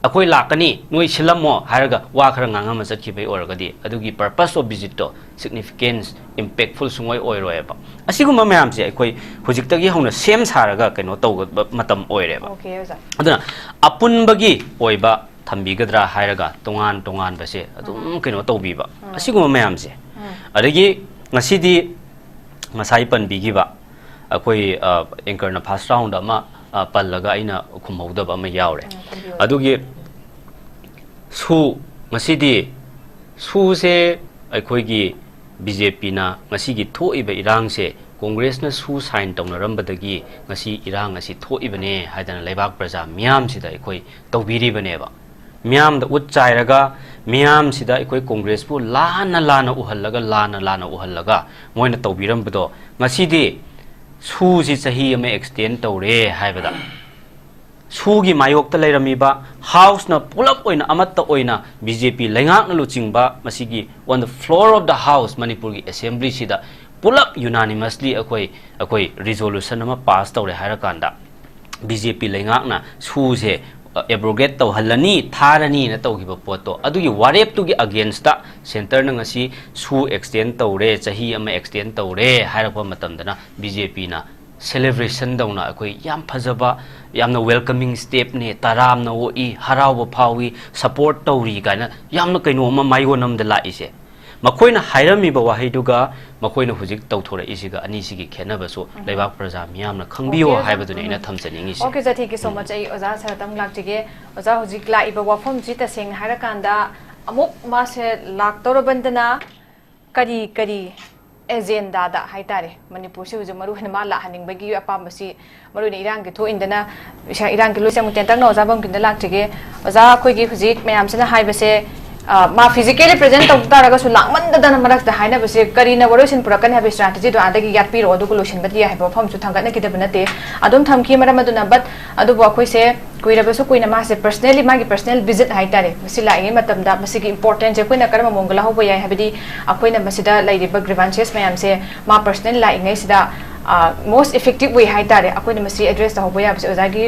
ꯑꯩꯈꯣꯏ ꯂꯥꯛꯀꯅꯤ, ꯅꯣꯏ ꯁꯤꯜꯂꯝꯃꯣ" ꯍꯥꯏꯔꯒ ꯋꯥ ꯈꯔ ꯉꯥꯡꯉꯝꯃ ꯆꯠꯈꯤꯕꯩ ꯑꯣꯏꯔꯒꯗꯤ, ꯑꯗꯨꯒꯤ purpose of visit to significance, impactful ꯁꯨꯡꯑꯣꯏ ꯑꯣꯏꯔꯣꯏꯕ꯫ ꯑꯁꯤꯒꯨꯝꯕ ꯃꯌꯥꯝꯁꯦ ꯑꯩꯈꯣꯏ ꯍꯧꯖꯤꯛꯇꯒꯤ ꯍꯧꯅ ꯁꯦꯝ ꯁꯥꯔꯒ ꯀꯩꯅꯣ ꯇꯧꯒꯗꯕ ꯃꯇꯝ ꯑꯣꯏꯔꯦꯕ꯫ ꯑꯣꯀꯦ ꯑꯣꯖꯥ꯫ ꯑꯗꯨꯅ ꯑꯄꯨꯟꯕꯒꯤ ꯑꯣꯏꯕ ꯊꯝꯕꯤꯒꯗ꯭ꯔꯥ ꯍꯥꯏꯔꯒ, ꯇꯣꯉꯥꯟ ꯇꯣꯉꯥꯟꯕꯁꯦ ꯑꯗꯨꯝ ꯀꯩꯅꯣ ꯇꯧꯕꯤꯕ, ꯑꯁꯤꯒꯨꯝꯕ ꯃꯌꯥꯝꯁꯦ꯫ ꯑꯗꯒꯤ ꯉꯁꯤꯗꯤ ꯉꯁꯥꯏ ꯄꯟꯕꯤꯈꯤꯕ ꯑꯩꯈꯣꯏ, ꯑ, ꯑꯦꯡꯀꯔꯅ ꯐꯥꯔꯁ ꯔꯥꯎꯟꯗ ꯑꯃ, ꯑ, ꯄꯜꯂꯒ ꯑꯩꯅ ꯈꯨꯝꯍꯧꯗꯕ ꯑꯃ ꯌꯥꯎꯔꯦ꯫ ꯎꯝ, ꯊꯝꯕꯤꯌꯨ꯫ ꯑꯗꯨꯒꯤ ꯁꯨ, ꯉꯁꯤꯗꯤ ꯁꯨꯁꯦ ꯑꯩꯈꯣꯏꯒꯤ ꯕꯤ ꯖꯦ ꯄꯤꯅ ꯉꯁꯤꯒꯤ ꯊꯣꯛꯏꯕ ꯏꯔꯥꯡꯁꯦ ꯀꯣꯡꯒ꯭ꯔꯦꯁꯅ ꯁꯨ ꯁꯥꯏꯟ ꯇꯧꯅꯔꯝꯕꯗꯒꯤ ꯉꯁꯤ ꯏꯔꯥꯡ ꯑꯁꯤ ꯊꯣꯛꯏꯕꯅꯦ ꯍꯥꯏꯗꯅ ꯂꯩꯕꯥꯛ ꯄ꯭ꯔꯖꯥ ꯃꯤꯌꯥꯝꯁꯤꯗ ꯑꯩꯈꯣꯏ ꯇꯧꯕꯤꯔꯤꯕꯅꯦꯕ꯫ ꯃꯤꯌꯥꯝꯗ ꯎꯠ ꯆꯥꯏꯔꯒ, ꯃꯤꯌꯥꯝꯁꯤꯗ ꯑꯩꯈꯣꯏ ꯀꯣꯡꯒ꯭ꯔꯦꯁꯄꯨ ꯂꯥꯟꯅ ꯂꯥꯟꯅ ꯎꯍꯜꯂꯒ, ꯂꯥꯟꯅ ꯂꯥꯟꯅ ꯎꯍꯜꯂꯒ ꯃꯣꯏꯅ ꯇꯧꯕꯤꯔꯝꯕꯗꯣ, ꯉꯁꯤꯗꯤ ꯁꯨꯁꯤ ꯆꯍꯤ ꯑꯃ ꯑꯦꯛꯁꯇꯦꯟ ꯇꯧꯔꯦ ꯍꯥꯏꯕꯗ, ꯁꯨꯒꯤ ꯃꯥꯌꯣꯛꯇ ꯂꯩꯔꯝꯃꯤꯕ ꯍꯥꯎꯁꯅ ꯄꯨꯂꯞ ꯑꯣꯏꯅ, ꯑꯃꯠꯇ ꯑꯣꯏꯅ, ꯕꯤ ꯖꯦ ꯄꯤ ꯂꯩꯉꯥꯛꯅ ꯂꯨꯆꯤꯡꯕ ꯃꯁꯤꯒꯤ on the floor of the house, ꯃꯅꯤꯄꯨꯔꯒꯤ ꯑꯦꯁꯦꯝꯕ꯭ꯂꯤꯁꯤꯗ ꯄꯨꯂꯞ unanimously ꯑꯩꯈꯣꯏ, ꯑꯩꯈꯣꯏ ꯔꯤꯖꯣꯂꯨꯁꯟ ꯑꯃ ꯄꯥꯁ ꯇꯧꯔꯦ ꯍꯥꯏꯔꯀꯥꯟꯗ, ꯕꯤ ꯖꯦ ꯄꯤ ꯂꯩꯉꯥꯛꯅ ꯁꯨꯁꯦ ꯑꯦꯕ꯭ꯔꯣꯒꯦꯠ ꯇꯧꯍꯜꯂꯅꯤ, ꯊꯥꯔꯅꯤꯅ ꯇꯧꯈꯤꯕ ꯄꯣꯠꯇꯣ, ꯑꯗꯨꯒꯤ ꯋꯥꯔꯦꯞꯇꯨꯒꯤ ꯑꯒꯦꯟꯁꯇ ꯁꯦꯟꯇꯔꯅ ꯉꯁꯤ ꯁꯨ ꯑꯦꯛꯁꯇꯦꯟ ꯇꯧꯔꯦ, ꯆꯍꯤ ꯑꯃ ꯑꯦꯛꯁꯇꯦꯟ ꯇꯧꯔꯦ ꯍꯥꯏꯔꯛꯄ ꯃꯇꯝꯗꯅ, ꯕꯤ ꯖꯦ ꯄꯤꯅ ꯁꯦꯂꯦꯕ꯭ꯔꯦꯁꯟ ꯇꯧꯅ, ꯑꯩꯈꯣꯏ ꯌꯥꯝ ꯐꯖꯕ, ꯌꯥꯝꯅ ꯋꯦꯜꯀꯃꯤꯡ ꯁ꯭ꯇꯦꯞꯅꯦ, ꯇꯔꯥꯝꯅ ꯑꯣꯛꯏ, ꯍꯔꯥꯎꯕ ꯐꯥꯎꯏ, ꯁꯄꯣꯔꯠ ꯇꯧꯔꯤ ꯀꯥꯏꯅ ꯌꯥꯝꯅ ꯀꯩꯅꯣ ꯑꯃ ꯃꯥꯏꯑꯣꯟ ꯑꯃꯗ ꯂꯥꯛꯏꯁꯦ꯫ ꯃꯈꯣꯏꯅ ꯍꯥꯏꯔꯝꯃꯤꯕ ꯋꯥꯍꯩꯗꯨꯒ ꯃꯈꯣꯏꯅ ꯍꯧꯖꯤꯛ ꯇꯧꯊꯣꯔꯛꯏꯁꯤꯒ ꯑꯅꯤꯁꯤꯒꯤ ꯈꯦꯠꯅꯕꯁꯨ ꯂꯩꯕꯥꯛ ꯄ꯭ꯔꯖꯥ ꯃꯤꯌꯥꯝꯅ ꯈꯪꯕꯤꯌꯣ ꯑꯣꯀꯦ, ꯑꯣꯖꯥ꯫ ꯍꯥꯏꯕꯗꯨꯅꯤ ꯑꯩꯅ ꯊꯝꯖꯅꯤꯡꯉꯤꯁꯦ꯫ ꯑꯣꯀꯦ, ꯑꯣꯖꯥ, thank you so much꯫ ꯑꯩ ꯑꯣꯖꯥ ꯁꯔꯗ ꯑꯃꯨꯛ ꯂꯥꯛꯆꯒꯦ꯫ ꯑꯣꯖꯥ, ꯍꯧꯖꯤꯛ ꯂꯥꯛꯏꯕ ꯋꯥꯐꯝꯁꯤ ꯇꯁꯦꯡꯅ ꯍꯥꯏꯔꯀꯥꯟꯗ ꯑꯃꯨꯛ ꯃꯥꯁꯦ ꯂꯥꯛꯇꯧꯔꯕꯅꯤꯅ ꯀꯔꯤ ꯀꯔꯤ ꯑꯦꯖꯦꯟꯗꯥꯗ ꯍꯥꯏꯇꯥꯔꯦ, ꯃꯅꯤꯄꯨꯔꯁꯤ ꯍꯧꯖꯤꯛ ꯃꯔꯨ ꯑꯣꯏꯅ ꯃꯥ ꯂꯥꯛꯍꯟꯅꯤꯡꯕꯒꯤ ꯑꯄꯥꯝꯕꯁꯤ, ꯃꯔꯨ ꯑꯣꯏꯅ ꯏꯔꯥꯡꯒꯤ ꯊꯣꯛꯏꯟꯗꯅ, ꯏꯁꯥ-, ꯏꯔꯥꯡꯒꯤ ꯂꯣꯏꯁꯦ ꯑꯃꯨꯛ ꯇꯦꯟꯇꯛꯅ ꯑꯣꯖꯥ ꯕꯝꯀꯤꯟꯗ ꯂꯥꯛꯆꯒꯦ꯫ ꯑꯣꯖꯥ, ꯑꯩꯈꯣꯏꯒꯤ ꯍꯧꯖꯤꯛ ꯃꯌꯥꯝꯁꯤꯅ ꯍꯥꯏꯕꯁꯦ, ꯑ, ꯃꯥ ꯐꯤꯖꯤꯀꯦꯂꯤ ꯄ꯭ꯔꯦꯖꯦꯟ ꯇꯧ ꯇꯥꯔꯒꯁꯨ ꯂꯥꯡꯃꯟꯗꯗꯅ ꯃꯔꯛꯇ ꯍꯥꯏꯅꯕꯁꯦ ꯀꯔꯤꯅ ꯋꯥꯔꯣꯏꯁꯤꯟ ꯄꯨꯔꯛꯀꯅꯤ ꯍꯥꯏꯕ ꯏꯁꯇ꯭ꯔꯥꯇꯦꯖꯤꯗꯣ ꯑꯥꯗꯒꯤ ꯌꯥꯠꯄꯤꯔꯛꯑꯣ ꯑꯗꯨꯒ ꯂꯣꯏꯁꯤꯟꯕꯗꯤ ꯌꯥꯏ ꯍꯥꯏꯕ ꯋꯥꯐꯝꯁꯨ ꯊꯥꯡꯒꯠꯅꯈꯤꯗꯕ ꯅꯠꯇꯦ꯫ ꯑꯗꯨꯝ ꯊꯝꯈꯤ ꯃꯔꯝ ꯑꯗꯨꯅ, ꯕꯠ ꯑꯗꯨꯕꯨ ꯑꯩꯈꯣꯏꯁꯦ ꯀꯨꯏꯔꯕꯁꯨ ꯀꯨꯏꯅ ꯃꯥꯁꯦ personally, ꯃꯥꯒꯤ personal visit ꯍꯥꯏꯇꯥꯔꯦ, ꯃꯁꯤ ꯂꯥꯛꯏꯉꯩ ꯃꯇꯝꯗ ꯃꯁꯤꯒꯤ importance ꯁꯦ ꯑꯩꯈꯣꯏꯅ ꯀꯔꯝꯕ ꯃꯑꯣꯡꯗ ꯂꯧꯍꯧꯕ ꯌꯥꯏ? ꯍꯥꯏꯕꯗꯤ ꯑꯩꯈꯣꯏꯅ ꯃꯁꯤꯗ ꯂꯩꯔꯤꯕ grievances ꯃꯌꯥꯝꯁꯦ ꯃꯥ personal ꯂꯥꯛꯏꯉꯩꯁꯤꯗ most effective way ꯍꯥꯏꯇꯥꯔꯦ, ꯑꯩꯈꯣꯏꯅ ꯃꯁꯤ address ꯇꯧꯍꯧꯕ ꯌꯥꯕꯁꯦ ꯑꯣꯖꯥꯒꯤ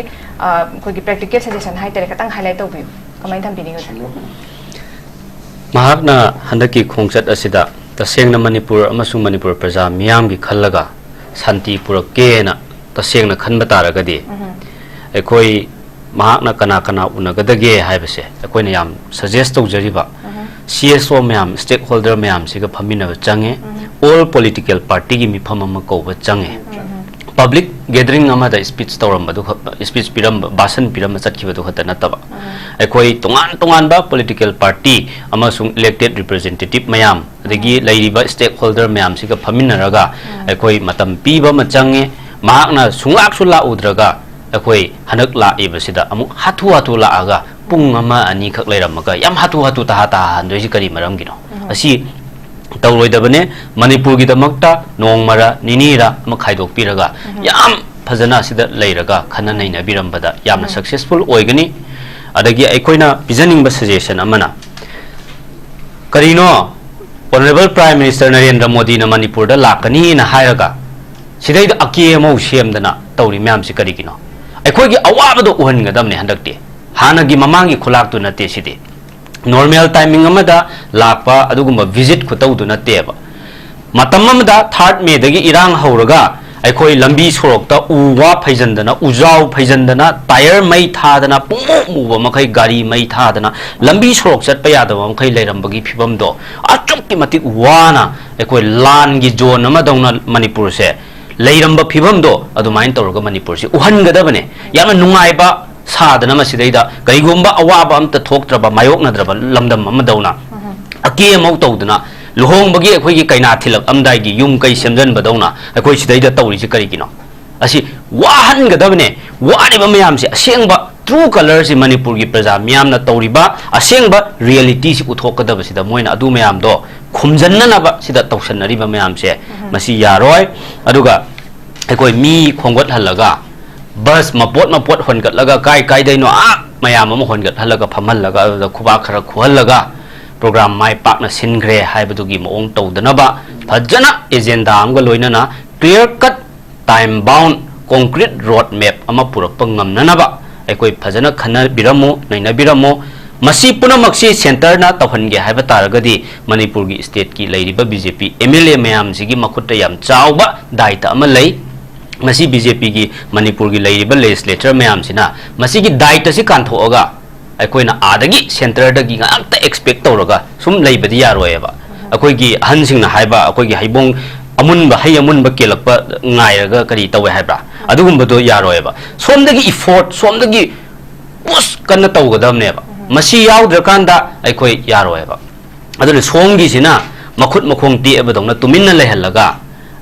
ꯑꯩꯈꯣꯏꯒꯤ practical suggestion ꯍꯥꯏꯇꯥꯔꯦ, ꯈꯤꯇꯪ highlight ꯇꯧꯕꯤꯌꯨ꯫ ꯀꯃꯥꯏꯅ ꯊꯝꯕꯤꯅꯤꯡꯉꯤ ꯑꯣꯖꯥ? ꯃꯍꯥꯛꯅ ꯍꯟꯗꯛꯀꯤ ꯈꯣꯡꯆꯠ ꯑꯁꯤꯗ ꯇꯁꯦꯡꯅ ꯃꯅꯤꯄꯨꯔ ꯑꯃꯁꯨꯡ ꯃꯅꯤꯄꯨꯔ ꯄ꯭ꯔꯖꯥ ꯃꯤꯌꯥꯝꯒꯤ ꯈꯜꯂꯒ ꯁꯥꯟꯇꯤ ꯄꯨꯔꯛꯀꯦꯅ ꯇꯁꯦꯡꯅ ꯈꯟꯕ ꯇꯥꯔꯒꯗꯤ, ꯑꯩꯈꯣꯏ ꯃꯍꯥꯛꯅ ꯀꯅꯥ ꯀꯅꯥ ꯎꯅꯒꯗꯒꯦ ꯍꯥꯏꯕꯁꯦ ꯑꯩꯈꯣꯏꯅ ꯌꯥꯝ suggest ꯇꯧꯖꯔꯤꯕ CSO ꯃꯌꯥꯝ, stakeholder ꯃꯌꯥꯝꯁꯤꯒ ꯐꯝꯃꯤꯟꯅꯕ ꯆꯪꯉꯦ꯫ All political party ꯒꯤ ꯃꯤꯐꯝ ꯑꯃ ꯀꯧꯕ ꯆꯪꯉꯦ꯫ Public gathering ꯑꯃꯗ speech ꯇꯧꯔꯝꯕꯗꯨ ꯈꯛ, speech ꯄꯤꯔꯝꯕ, ꯚꯥꯁꯟ ꯄꯤꯔꯝꯕ ꯆꯠꯈꯤꯕꯗꯨ ꯈꯛꯇ ꯅꯠꯇꯕ, ꯑꯩꯈꯣꯏ ꯇꯣꯉꯥꯟ ꯇꯣꯉꯥꯟꯕ political party ꯑꯃꯁꯨꯡ elected representative ꯃꯌꯥꯝ, ꯑꯗꯒꯤ ꯂꯩꯔꯤꯕ stakeholder ꯃꯌꯥꯝꯁꯤꯒ ꯐꯝꯃꯤꯟꯅꯔꯒ ꯑꯩꯈꯣꯏ ꯃꯇꯝ ꯄꯤꯕ ꯑꯃ ꯆꯪꯉꯦ꯫ ꯃꯍꯥꯛꯅ ꯁꯨꯡꯂꯥꯛꯁꯨ ꯂꯥꯛꯎꯗ꯭ꯔꯒ ꯑꯩꯈꯣꯏ ꯍꯟꯗꯛ ꯂꯥꯛꯏꯕꯁꯤꯗ ꯑꯃꯨꯛ ꯍꯥꯊꯨ ꯍꯥꯊꯨ ꯂꯥꯛꯑꯒ ꯄꯨꯡ ꯑꯃ ꯑꯅꯤꯈꯛ ꯂꯩꯔꯝꯃꯒ ꯌꯥꯝ ꯍꯥꯊꯨ ꯍꯥꯊꯨ ꯇꯍꯥ ꯇꯍꯥ ꯍꯟꯗꯣꯏꯁꯤ ꯀꯔꯤ ꯃꯔꯝꯒꯤꯅꯣ? ꯑꯁꯤ ꯇꯧꯔꯣꯏꯗꯕꯅꯦ꯫ ꯃꯅꯤꯄꯨꯔꯒꯤꯗꯃꯛꯇ ꯅꯣꯡꯃꯔ ꯅꯤꯅꯤꯔ ꯑꯃ ꯈꯥꯏꯗꯣꯛꯄꯤꯔꯒ ꯌꯥꯝ ꯐꯖꯅ ꯑꯁꯤꯗ ꯂꯩꯔꯒ ꯈꯟꯅ ꯅꯩꯅꯕꯤꯔꯝꯕꯗ ꯌꯥꯝꯅ successful ꯑꯣꯏꯒꯅꯤ꯫ ꯑꯗꯒꯤ ꯑꯩꯈꯣꯏꯅ ꯄꯤꯖꯅꯤꯡꯕ suggestion ꯑꯃꯅ, ꯀꯔꯤꯅꯣ, Honourable Prime Minister ꯅꯔꯦꯟꯗ꯭ꯔ ꯃꯣꯗꯤꯅ ꯃꯅꯤꯄꯨꯔꯗ ꯂꯥꯛꯀꯅꯤꯅ ꯍꯥꯏꯔꯒ ꯁꯤꯗꯩꯗ ꯑꯀꯦ ꯑꯃꯧ ꯁꯦꯝꯗꯅ ꯇꯧꯔꯤ ꯃꯌꯥꯝꯁꯤ ꯀꯔꯤꯒꯤꯅꯣ? ꯑꯩꯈꯣꯏꯒꯤ ꯑꯋꯥꯕꯗꯣ ꯎꯍꯟꯒꯗꯕꯅꯦ ꯍꯟꯗꯛꯇꯤ꯫ ꯍꯥꯟꯅꯒꯤ ꯃꯃꯥꯡꯒꯤ ꯈꯨꯂꯥꯛꯇꯨ ꯅꯠꯇꯦ ꯁꯤꯗꯤ꯫ Normal timing ꯑꯃꯗ ꯂꯥꯛꯄ ꯑꯗꯨꯒꯨꯝꯕ visit ꯈꯨꯇꯧꯗꯨ ꯅꯠꯇꯦꯕ꯫ ꯃꯇꯝ ꯑꯃꯗ third May ꯗꯒꯤ ꯏꯔꯥꯡ ꯍꯧꯔꯒ ꯑꯩꯈꯣꯏ ꯂꯝꯕꯤ ꯁꯣꯔꯣꯛꯇ ꯎ ꯋꯥ ꯐꯩꯖꯟꯗꯅ, ꯎꯖꯥꯎ ꯐꯩꯖꯟꯗꯅ, tyre ꯃꯩ ꯊꯥꯗꯅ, ꯄꯨꯡꯃꯨ ꯃꯨꯕ ꯃꯈꯩ ꯒꯥꯔꯤ ꯃꯩ ꯊꯥꯗꯅ, ꯂꯝꯕꯤ ꯁꯣꯔꯣꯛ ꯆꯠꯄ ꯌꯥꯗꯕ ꯃꯈꯩ ꯂꯩꯔꯝꯕꯒꯤ ꯐꯤꯕꯝꯗꯣ ꯑꯁꯨꯛꯀꯤ ꯃꯇꯤꯛ ꯋꯥꯅ ꯑꯩꯈꯣꯏ ꯂꯥꯟꯒꯤ zone ꯑꯃꯗꯧꯅ ꯃꯅꯤꯄꯨꯔꯁꯦ ꯂꯩꯔꯝꯕ ꯐꯤꯕꯝꯗꯣ ꯑꯗꯨꯃꯥꯏꯅ ꯇꯧꯔꯒ ꯃꯅꯤꯄꯨꯔꯁꯤ ꯎꯍꯟꯒꯗꯕꯅꯦ꯫ ꯌꯥꯝꯅ ꯅꯨꯡꯉꯥꯏꯕ ꯁꯥꯗꯅ ꯃꯁꯤꯗꯩꯗ ꯀꯔꯤꯒꯨꯝꯕ ꯑꯋꯥꯕ ꯑꯝꯇ ꯊꯣꯛꯇ꯭ꯔꯕ, ꯃꯥꯌꯣꯛꯅꯗ꯭ꯔꯕ ꯂꯝꯗꯝ ꯑꯃꯗꯧꯅ ꯑꯀꯦ ꯑꯃꯧ ꯇꯧꯗꯅ ꯂꯨꯍꯣꯡꯕꯒꯤ ꯑꯩꯈꯣꯏꯒꯤ ꯀꯩꯅꯥ ꯊꯤꯜꯂꯛꯑꯝꯗꯥꯏꯒꯤ ꯌꯨꯝ ꯀꯩ ꯁꯦꯝꯖꯟꯕꯗꯧꯅ ꯑꯩꯈꯣꯏ ꯁꯤꯗꯩꯗ ꯇꯧꯔꯤꯁꯤ ꯀꯔꯤꯒꯤꯅꯣ? ꯑꯁꯤ ꯋꯥꯍꯟꯒꯗꯕꯅꯦ꯫ ꯋꯥꯔꯤꯕ ꯃꯌꯥꯝꯁꯦ, ꯑꯁꯦꯡꯕ true colour ꯁꯤ ꯃꯅꯤꯄꯨꯔꯒꯤ ꯄ꯭ꯔꯖꯥ ꯃꯤꯌꯥꯝꯅ ꯇꯧꯔꯤꯕ ꯑꯁꯦꯡꯕ reality ꯁꯤ ꯎꯠꯊꯣꯛꯀꯗꯕꯁꯤꯗ ꯃꯣꯏꯅ ꯑꯗꯨ ꯃꯌꯥꯝꯗꯣ ꯈꯨꯝꯖꯟꯅꯅꯕ ꯁꯤꯗ ꯇꯧꯁꯟꯅꯔꯤꯕ ꯃꯌꯥꯝꯁꯦ ꯃꯁꯤ ꯌꯥꯔꯣꯏ꯫ ꯑꯗꯨꯒ ꯑꯩꯈꯣꯏ ꯃꯤ ꯈꯣꯝꯒꯠꯍꯜꯂꯒ ꯕꯁ ꯃꯄꯣꯠ ꯃꯄꯣꯠ ꯍꯣꯟꯒꯠꯂꯒ, ꯀꯥꯏ ꯀꯥꯏꯗꯩꯅꯣ ꯑꯥ ꯃꯌꯥꯝ ꯑꯃ ꯍꯣꯟꯒꯠꯍꯜꯂꯒ ꯐꯝꯍꯜꯂꯒ, ꯑꯗꯨꯗ ꯈꯨꯕꯥꯛ ꯈꯔ ꯈꯨꯍꯜꯂꯒ ꯄ꯭ꯔꯣꯒ꯭ꯔꯥꯝ ꯃꯥꯏ ꯄꯥꯛꯅ ꯁꯤꯟꯈ꯭ꯔꯦ ꯍꯥꯏꯕꯗꯨꯒꯤ ꯃꯑꯣꯡ ꯇꯧꯗꯅꯕ, ꯐꯖꯅ ꯑꯦꯖꯦꯟꯗꯥ ꯑꯃꯒ ꯂꯣꯏꯅꯅ clear cut, time bound, concrete road map ꯑꯃ ꯄꯨꯔꯛꯄ ꯉꯝꯅꯅꯕ ꯑꯩꯈꯣꯏ ꯐꯖꯅ ꯈꯟꯅꯕꯤꯔꯝꯃꯨ, ꯅꯩꯅꯕꯤꯔꯝꯃꯨ꯫ ꯃꯁꯤ ꯄꯨꯝꯅꯃꯛꯁꯤ ꯁꯦꯟꯇꯔꯅ ꯇꯧꯍꯟꯒꯦ ꯍꯥꯏꯕ ꯇꯥꯔꯒꯗꯤ, ꯃꯅꯤꯄꯨꯔꯒꯤ ꯁ꯭ꯇꯦꯠꯀꯤ ꯂꯩꯔꯤꯕ B J P M L A ꯃꯌꯥꯝꯁꯤꯒꯤ ꯃꯈꯨꯠꯇ ꯌꯥꯝ ꯆꯥꯎꯕ ꯗꯥꯏꯇ ꯑꯃ ꯂꯩ꯫ ꯃꯁꯤ ꯕꯤ ꯖꯦ ꯄꯤꯒꯤ ꯃꯅꯤꯄꯨꯔꯒꯤ ꯂꯩꯔꯤꯕ ꯂꯦꯖꯤꯁꯂꯦꯇꯔ ꯃꯌꯥꯝꯁꯤꯅ ꯃꯁꯤꯒꯤ ꯗꯥꯏꯇꯁꯤ ꯀꯥꯟꯊꯣꯛꯑꯒ, ꯑꯩꯈꯣꯏꯅ ꯑꯥꯗꯒꯤ ꯁꯦꯟꯇꯔꯗꯒꯤ ꯉꯥꯛꯇ ꯑꯦꯛꯁꯄꯦꯛ ꯇꯧꯔꯒ ꯁꯨꯝ ꯂꯩꯕꯗꯤ ꯌꯥꯔꯣꯏꯕ꯫ ꯑꯩꯈꯣꯏꯒꯤ ꯑꯍꯟꯁꯤꯡꯅ ꯍꯥꯏꯕ, ꯑꯩꯈꯣꯏꯒꯤ ꯍꯩꯕꯣꯡ ꯑꯃꯨꯟꯕ, ꯍꯩ ꯑꯃꯨꯟꯕ ꯀꯦꯜꯂꯛꯄ ꯉꯥꯏꯔꯒ ꯀꯔꯤ ꯇꯧꯋꯦ ꯍꯥꯏꯕ꯭ꯔꯥ, ꯑꯗꯨꯒꯨꯝꯕꯗꯣ ꯌꯥꯔꯣꯏꯕ꯫ ꯁꯣꯝꯗꯒꯤ ꯏꯐꯣꯔꯠ, ꯁꯣꯝꯗꯒꯤ ꯄꯨꯁ ꯀꯟꯅ ꯇꯧꯒꯗꯕꯅꯦꯕ꯫ ꯃꯁꯤ ꯌꯥꯎꯗ꯭ꯔꯀꯥꯟꯗ ꯑꯩꯈꯣꯏ ꯌꯥꯔꯣꯏꯕ꯫ ꯑꯗꯨꯅ ꯁꯣꯝꯒꯤꯁꯤꯅ ꯃꯈꯨꯠ ꯃꯈꯣꯡ ꯇꯦꯛꯑꯕꯗꯧꯅ ꯇꯨꯃꯤꯟꯅ ꯂꯩꯍꯜꯂꯒ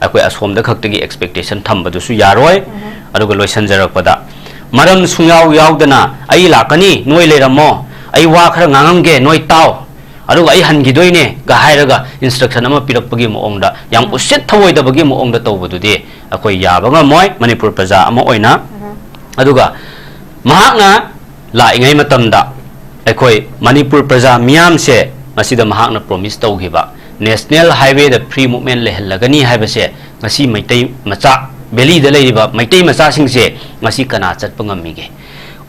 ꯑꯩꯈꯣꯏ ꯑꯁꯣꯝꯗ ꯈꯛꯇꯒꯤ ꯑꯦꯛꯁꯄꯦꯛꯇꯦꯁꯟ ꯊꯝꯕꯗꯨꯁꯨ ꯌꯥꯔꯣꯏ꯫ ꯑꯗꯨꯒ ꯂꯣꯏꯁꯤꯟꯖꯔꯛꯄꯗ, ꯃꯔꯝ ꯁꯨꯡꯌꯥꯎ ꯌꯥꯎꯗꯅ "ꯑꯩ ꯂꯥꯛꯀꯅꯤ, ꯅꯣꯏ ꯂꯩꯔꯝꯃꯣ, ꯑꯩ ꯋꯥ ꯈꯔ ꯉꯥꯡꯉꯝꯒꯦ, ꯅꯣꯏ ꯇꯥꯎ, ꯑꯗꯨꯒ ꯑꯩ ꯍꯟꯈꯤꯗꯣꯏꯅꯦ" ꯒ ꯍꯥꯏꯔꯒ ꯏꯟꯁꯇ꯭ꯔꯛꯁꯟ ꯑꯃ ꯄꯤꯔꯛꯄꯒꯤ ꯃꯑꯣꯡꯗ, ꯌꯥꯝ ꯎꯁꯤꯠ ꯊꯑꯣꯏꯗꯕꯒꯤ ꯃꯑꯣꯡꯗ ꯇꯧꯕꯗꯨꯗꯤ ꯑꯩꯈꯣꯏ ꯌꯥꯕ ꯉꯝꯃꯣꯏ, ꯃꯅꯤꯄꯨꯔ ꯄ꯭ꯔꯖꯥ ꯑꯃ ꯑꯣꯏꯅ꯫ ꯑꯗꯨꯒ ꯃꯍꯥꯛꯅ ꯂꯥꯛꯏꯉꯩ ꯃꯇꯝꯗ ꯑꯩꯈꯣꯏ ꯃꯅꯤꯄꯨꯔ ꯄ꯭ꯔꯖꯥ ꯃꯤꯌꯥꯝꯁꯦ, ꯃꯁꯤꯗ ꯃꯍꯥꯛꯅ ꯄ꯭ꯔꯣꯃꯤꯁ ꯇꯧꯈꯤꯕ ꯅꯦꯁꯅꯦꯜ ꯍꯥꯏꯋꯦꯗ ꯐ꯭ꯔꯤ ꯃꯨꯚꯃꯦꯟ ꯂꯩꯍꯜꯂꯒꯅꯤ ꯍꯥꯏꯕꯁꯦ, ꯉꯁꯤ ꯃꯩꯇꯩ ꯃꯆꯥ, ꯚꯦꯂꯤꯗ ꯂꯩꯔꯤꯕ ꯃꯩꯇꯩ ꯃꯆꯥꯁꯤꯡꯁꯦ ꯉꯁꯤ ꯀꯅꯥ ꯆꯠꯄ ꯉꯝꯃꯤꯒꯦ?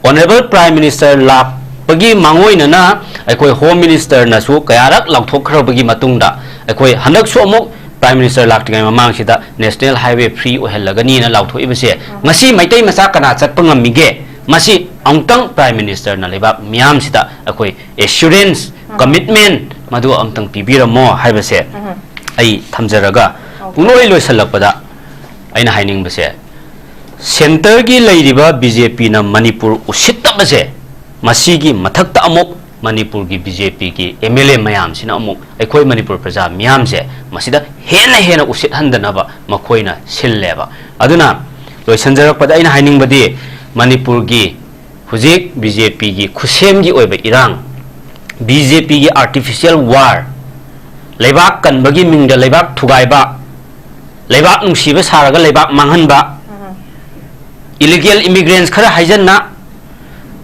ꯑꯣꯅꯔꯦꯕꯜ ꯄ꯭ꯔꯥꯏꯝ ꯃꯤꯅꯤꯁꯇꯔ ꯂꯥꯛꯄꯒꯤ ꯃꯥꯡꯑꯣꯏꯅꯅ ꯑꯩꯈꯣꯏ ꯍꯣꯝ ꯃꯤꯅꯤꯁꯇꯔꯅꯁꯨ ꯀꯌꯥꯔꯛ ꯂꯥꯎꯊꯣꯛꯈ꯭ꯔꯕꯒꯤ ꯃꯇꯨꯡꯗ, ꯑꯩꯈꯣꯏ ꯍꯟꯗꯛꯁꯨ ꯑꯃꯨꯛ ꯄ꯭ꯔꯥꯏꯝ ꯃꯤꯅꯤꯁꯇꯔ ꯂꯥꯛꯇ꯭ꯔꯤꯉꯩ ꯃꯃꯥꯡꯁꯤꯗ ꯅꯦꯁꯅꯦꯜ ꯍꯥꯏꯋꯦ ꯐ꯭ꯔꯤ ꯑꯣꯏꯍꯜꯂꯒꯅꯤꯅ ꯂꯥꯎꯊꯣꯛꯏꯕꯁꯦ, ꯉꯁꯤ ꯃꯩꯇꯩ ꯃꯆꯥ ꯀꯅꯥ ꯆꯠꯄ ꯉꯝꯃꯤꯒꯦ? ꯃꯁꯤ ꯑꯃꯨꯛꯇꯪ ꯄ꯭ꯔꯥꯏꯝ ꯃꯤꯅꯤꯁꯇꯔꯅ ꯂꯩꯕꯥꯛ ꯃꯤꯌꯥꯝꯁꯤꯗ ꯑꯩꯈꯣꯏ ꯑꯦꯁꯨꯔꯦꯟꯁ, ꯀꯃꯤꯠꯃꯦꯟ ꯃꯗꯨ ꯑꯃꯨꯛꯇꯪ ꯄꯤꯕꯤꯔꯝꯃꯣ ꯍꯥꯏꯕꯁꯦ ꯑꯩ ꯊꯝꯖꯔꯒ, ꯄꯨꯡꯂꯣꯏ ꯂꯣꯏꯁꯤꯜꯂꯛꯄꯗ ꯑꯩꯅ ꯍꯥꯏꯅꯤꯡꯕꯁꯦ, ꯁꯦꯟꯇꯔꯒꯤ ꯂꯩꯔꯤꯕ ꯕꯤ ꯖꯦ ꯄꯤꯅ ꯃꯅꯤꯄꯨꯔ ꯎꯁꯤꯠꯇꯕꯁꯦ, ꯃꯁꯤꯒꯤ ꯃꯊꯛꯇ ꯑꯃꯨꯛ ꯃꯅꯤꯄꯨꯔꯒꯤ ꯕꯤ ꯖꯦ ꯄꯤꯒꯤ ꯑꯦꯝ ꯑꯦꯜ ꯑꯦ ꯃꯌꯥꯝꯁꯤꯅ ꯑꯃꯨꯛ ꯑꯩꯈꯣꯏ ꯃꯅꯤꯄꯨꯔ ꯄ꯭ꯔꯖꯥ ꯃꯤꯌꯥꯝꯁꯦ ꯃꯁꯤꯗ ꯍꯦꯟꯅ ꯍꯦꯟꯅ ꯎꯁꯤꯠꯍꯟꯗꯅꯕ ꯃꯈꯣꯏꯅ ꯁꯤꯜꯂꯦꯕ꯫ ꯑꯗꯨꯅ ꯂꯣꯏꯁꯤꯟꯖꯔꯛꯄꯗ ꯑꯩꯅ ꯍꯥꯏꯅꯤꯡꯕꯗꯤ, ꯃꯅꯤꯄꯨꯔꯒꯤ ꯍꯧꯖꯤꯛ ꯕꯤ ꯖꯦ ꯄꯤꯒꯤ ꯈꯨꯠꯁꯦꯝꯒꯤ ꯑꯣꯏꯕ ꯏꯔꯥꯡ, ꯕꯤ ꯖꯦ ꯄꯤꯒꯤ artificial war, ꯂꯩꯕꯥꯛ ꯀꯟꯕꯒꯤ ꯃꯤꯡꯗ ꯂꯩꯕꯥꯛ ꯊꯨꯒꯥꯏꯕ, ꯂꯩꯕꯥꯛ ꯅꯨꯡꯁꯤꯕ ꯁꯥꯔꯒ ꯂꯩꯕꯥꯛ ꯃꯥꯡꯍꯟꯕ, ꯏꯂꯤꯒꯦꯜ ꯏꯃꯤꯒ꯭ꯔꯦꯟꯁ ꯈꯔ ꯍꯥꯏꯖꯟꯅ,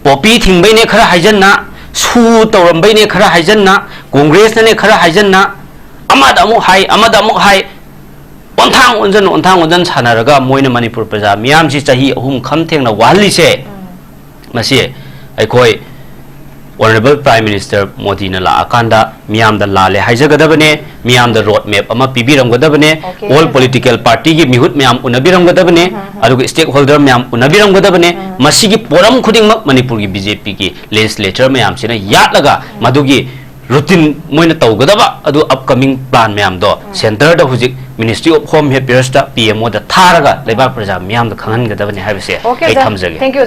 ꯄꯣꯄꯤ ꯊꯤꯡꯕꯩꯅꯦ ꯈꯔ ꯍꯥꯏꯖꯟꯅ, ꯁꯨ ꯇꯧꯔꯝꯕꯩꯅꯦ ꯈꯔ ꯍꯥꯏꯖꯟꯅ, ꯀꯣꯡꯒ꯭ꯔꯦꯁꯅꯅꯦ ꯈꯔ ꯍꯥꯏꯖꯟꯅ, ꯑꯃꯗ ꯑꯃꯨꯛ ꯍꯥꯏ, ꯑꯃꯗ ꯑꯃꯨꯛ ꯍꯥꯏ, ꯑꯣꯟꯊꯥꯡ ꯑꯣꯟꯖꯟ, ꯑꯣꯟꯊꯥꯡ ꯑꯣꯟꯖꯟ ꯁꯥꯟꯅꯔꯒ ꯃꯣꯏꯅ ꯃꯅꯤꯄꯨꯔ ꯄ꯭ꯔꯖꯥ ꯃꯤꯌꯥꯝꯁꯤ ꯆꯍꯤ ꯑꯍꯨꯝ ꯈꯝ ꯊꯦꯡꯅ ꯋꯥꯍꯜꯂꯤꯁꯦ, ꯃꯁꯤ ꯑꯩꯈꯣꯏ ꯑꯣꯅꯔꯦꯕꯜ ꯄ꯭ꯔꯥꯏꯝ ꯃꯤꯅꯤꯁꯇꯔ ꯃꯣꯗꯤꯅ ꯂꯥꯛꯑꯀꯥꯟꯗ ꯃꯤꯌꯥꯝꯗ ꯂꯥꯜꯂꯦ ꯍꯥꯏꯖꯒꯗꯕꯅꯦ, ꯃꯤꯌꯥꯝꯗ ꯔꯣꯗ ꯃꯦꯞ ꯑꯃ ꯄꯤꯕꯤꯔꯝꯒꯗꯕꯅꯦ, Okay, ꯑꯣꯜ sir. ꯄꯣꯂꯤꯇꯤꯀꯦꯜ ꯄꯥꯔꯇꯤꯒꯤ ꯃꯤꯍꯨꯠ ꯃꯌꯥꯝ ꯎꯅꯕꯤꯔꯝꯒꯗꯕꯅꯦ, ꯑꯗꯨꯒ ꯁ꯭ꯇꯦꯛ ꯍꯣꯜꯗꯔ ꯃꯌꯥꯝ ꯎꯅꯕꯤꯔꯝꯒꯗꯕꯅꯦ꯫ ꯃꯁꯤꯒꯤ ꯄꯣꯔꯝ ꯈꯨꯗꯤꯡꯃꯛ ꯃꯅꯤꯄꯨꯔꯒꯤ ꯕꯤ ꯖꯦ ꯄꯤꯒꯤ ꯂꯦꯖꯤꯁꯂꯦꯆꯔ ꯃꯌꯥꯝꯁꯤꯅ ꯌꯥꯠꯂꯒ ꯃꯗꯨꯒꯤ ꯔꯨꯇꯤꯟ ꯃꯣꯏꯅ ꯇꯧꯒꯗꯕ ꯑꯗꯨ ꯑꯞꯀꯃꯤꯡ ꯄ꯭ꯂꯥꯟ ꯃꯌꯥꯝꯗꯣ ꯁꯦꯟꯇꯔꯗ ꯍꯧꯖꯤꯛ ꯃꯤꯅꯤꯁꯇ꯭ꯔꯤ ꯑꯣꯐ ꯍꯣꯝ ꯑꯦꯐꯤꯌꯔꯁꯇ ꯄꯤ ꯑꯦꯝ ꯑꯣꯗ ꯊꯥꯔꯒ ꯂꯩꯕꯥꯛ ꯄ꯭ꯔꯖꯥ ꯃꯤꯌꯥꯝꯗ ꯈꯪꯍꯟꯒꯗꯕꯅꯤ ꯍꯥꯏꯕꯁꯦ Okay, ꯑꯩ sir. ꯊꯝꯖꯒꯦ꯫ Thank you.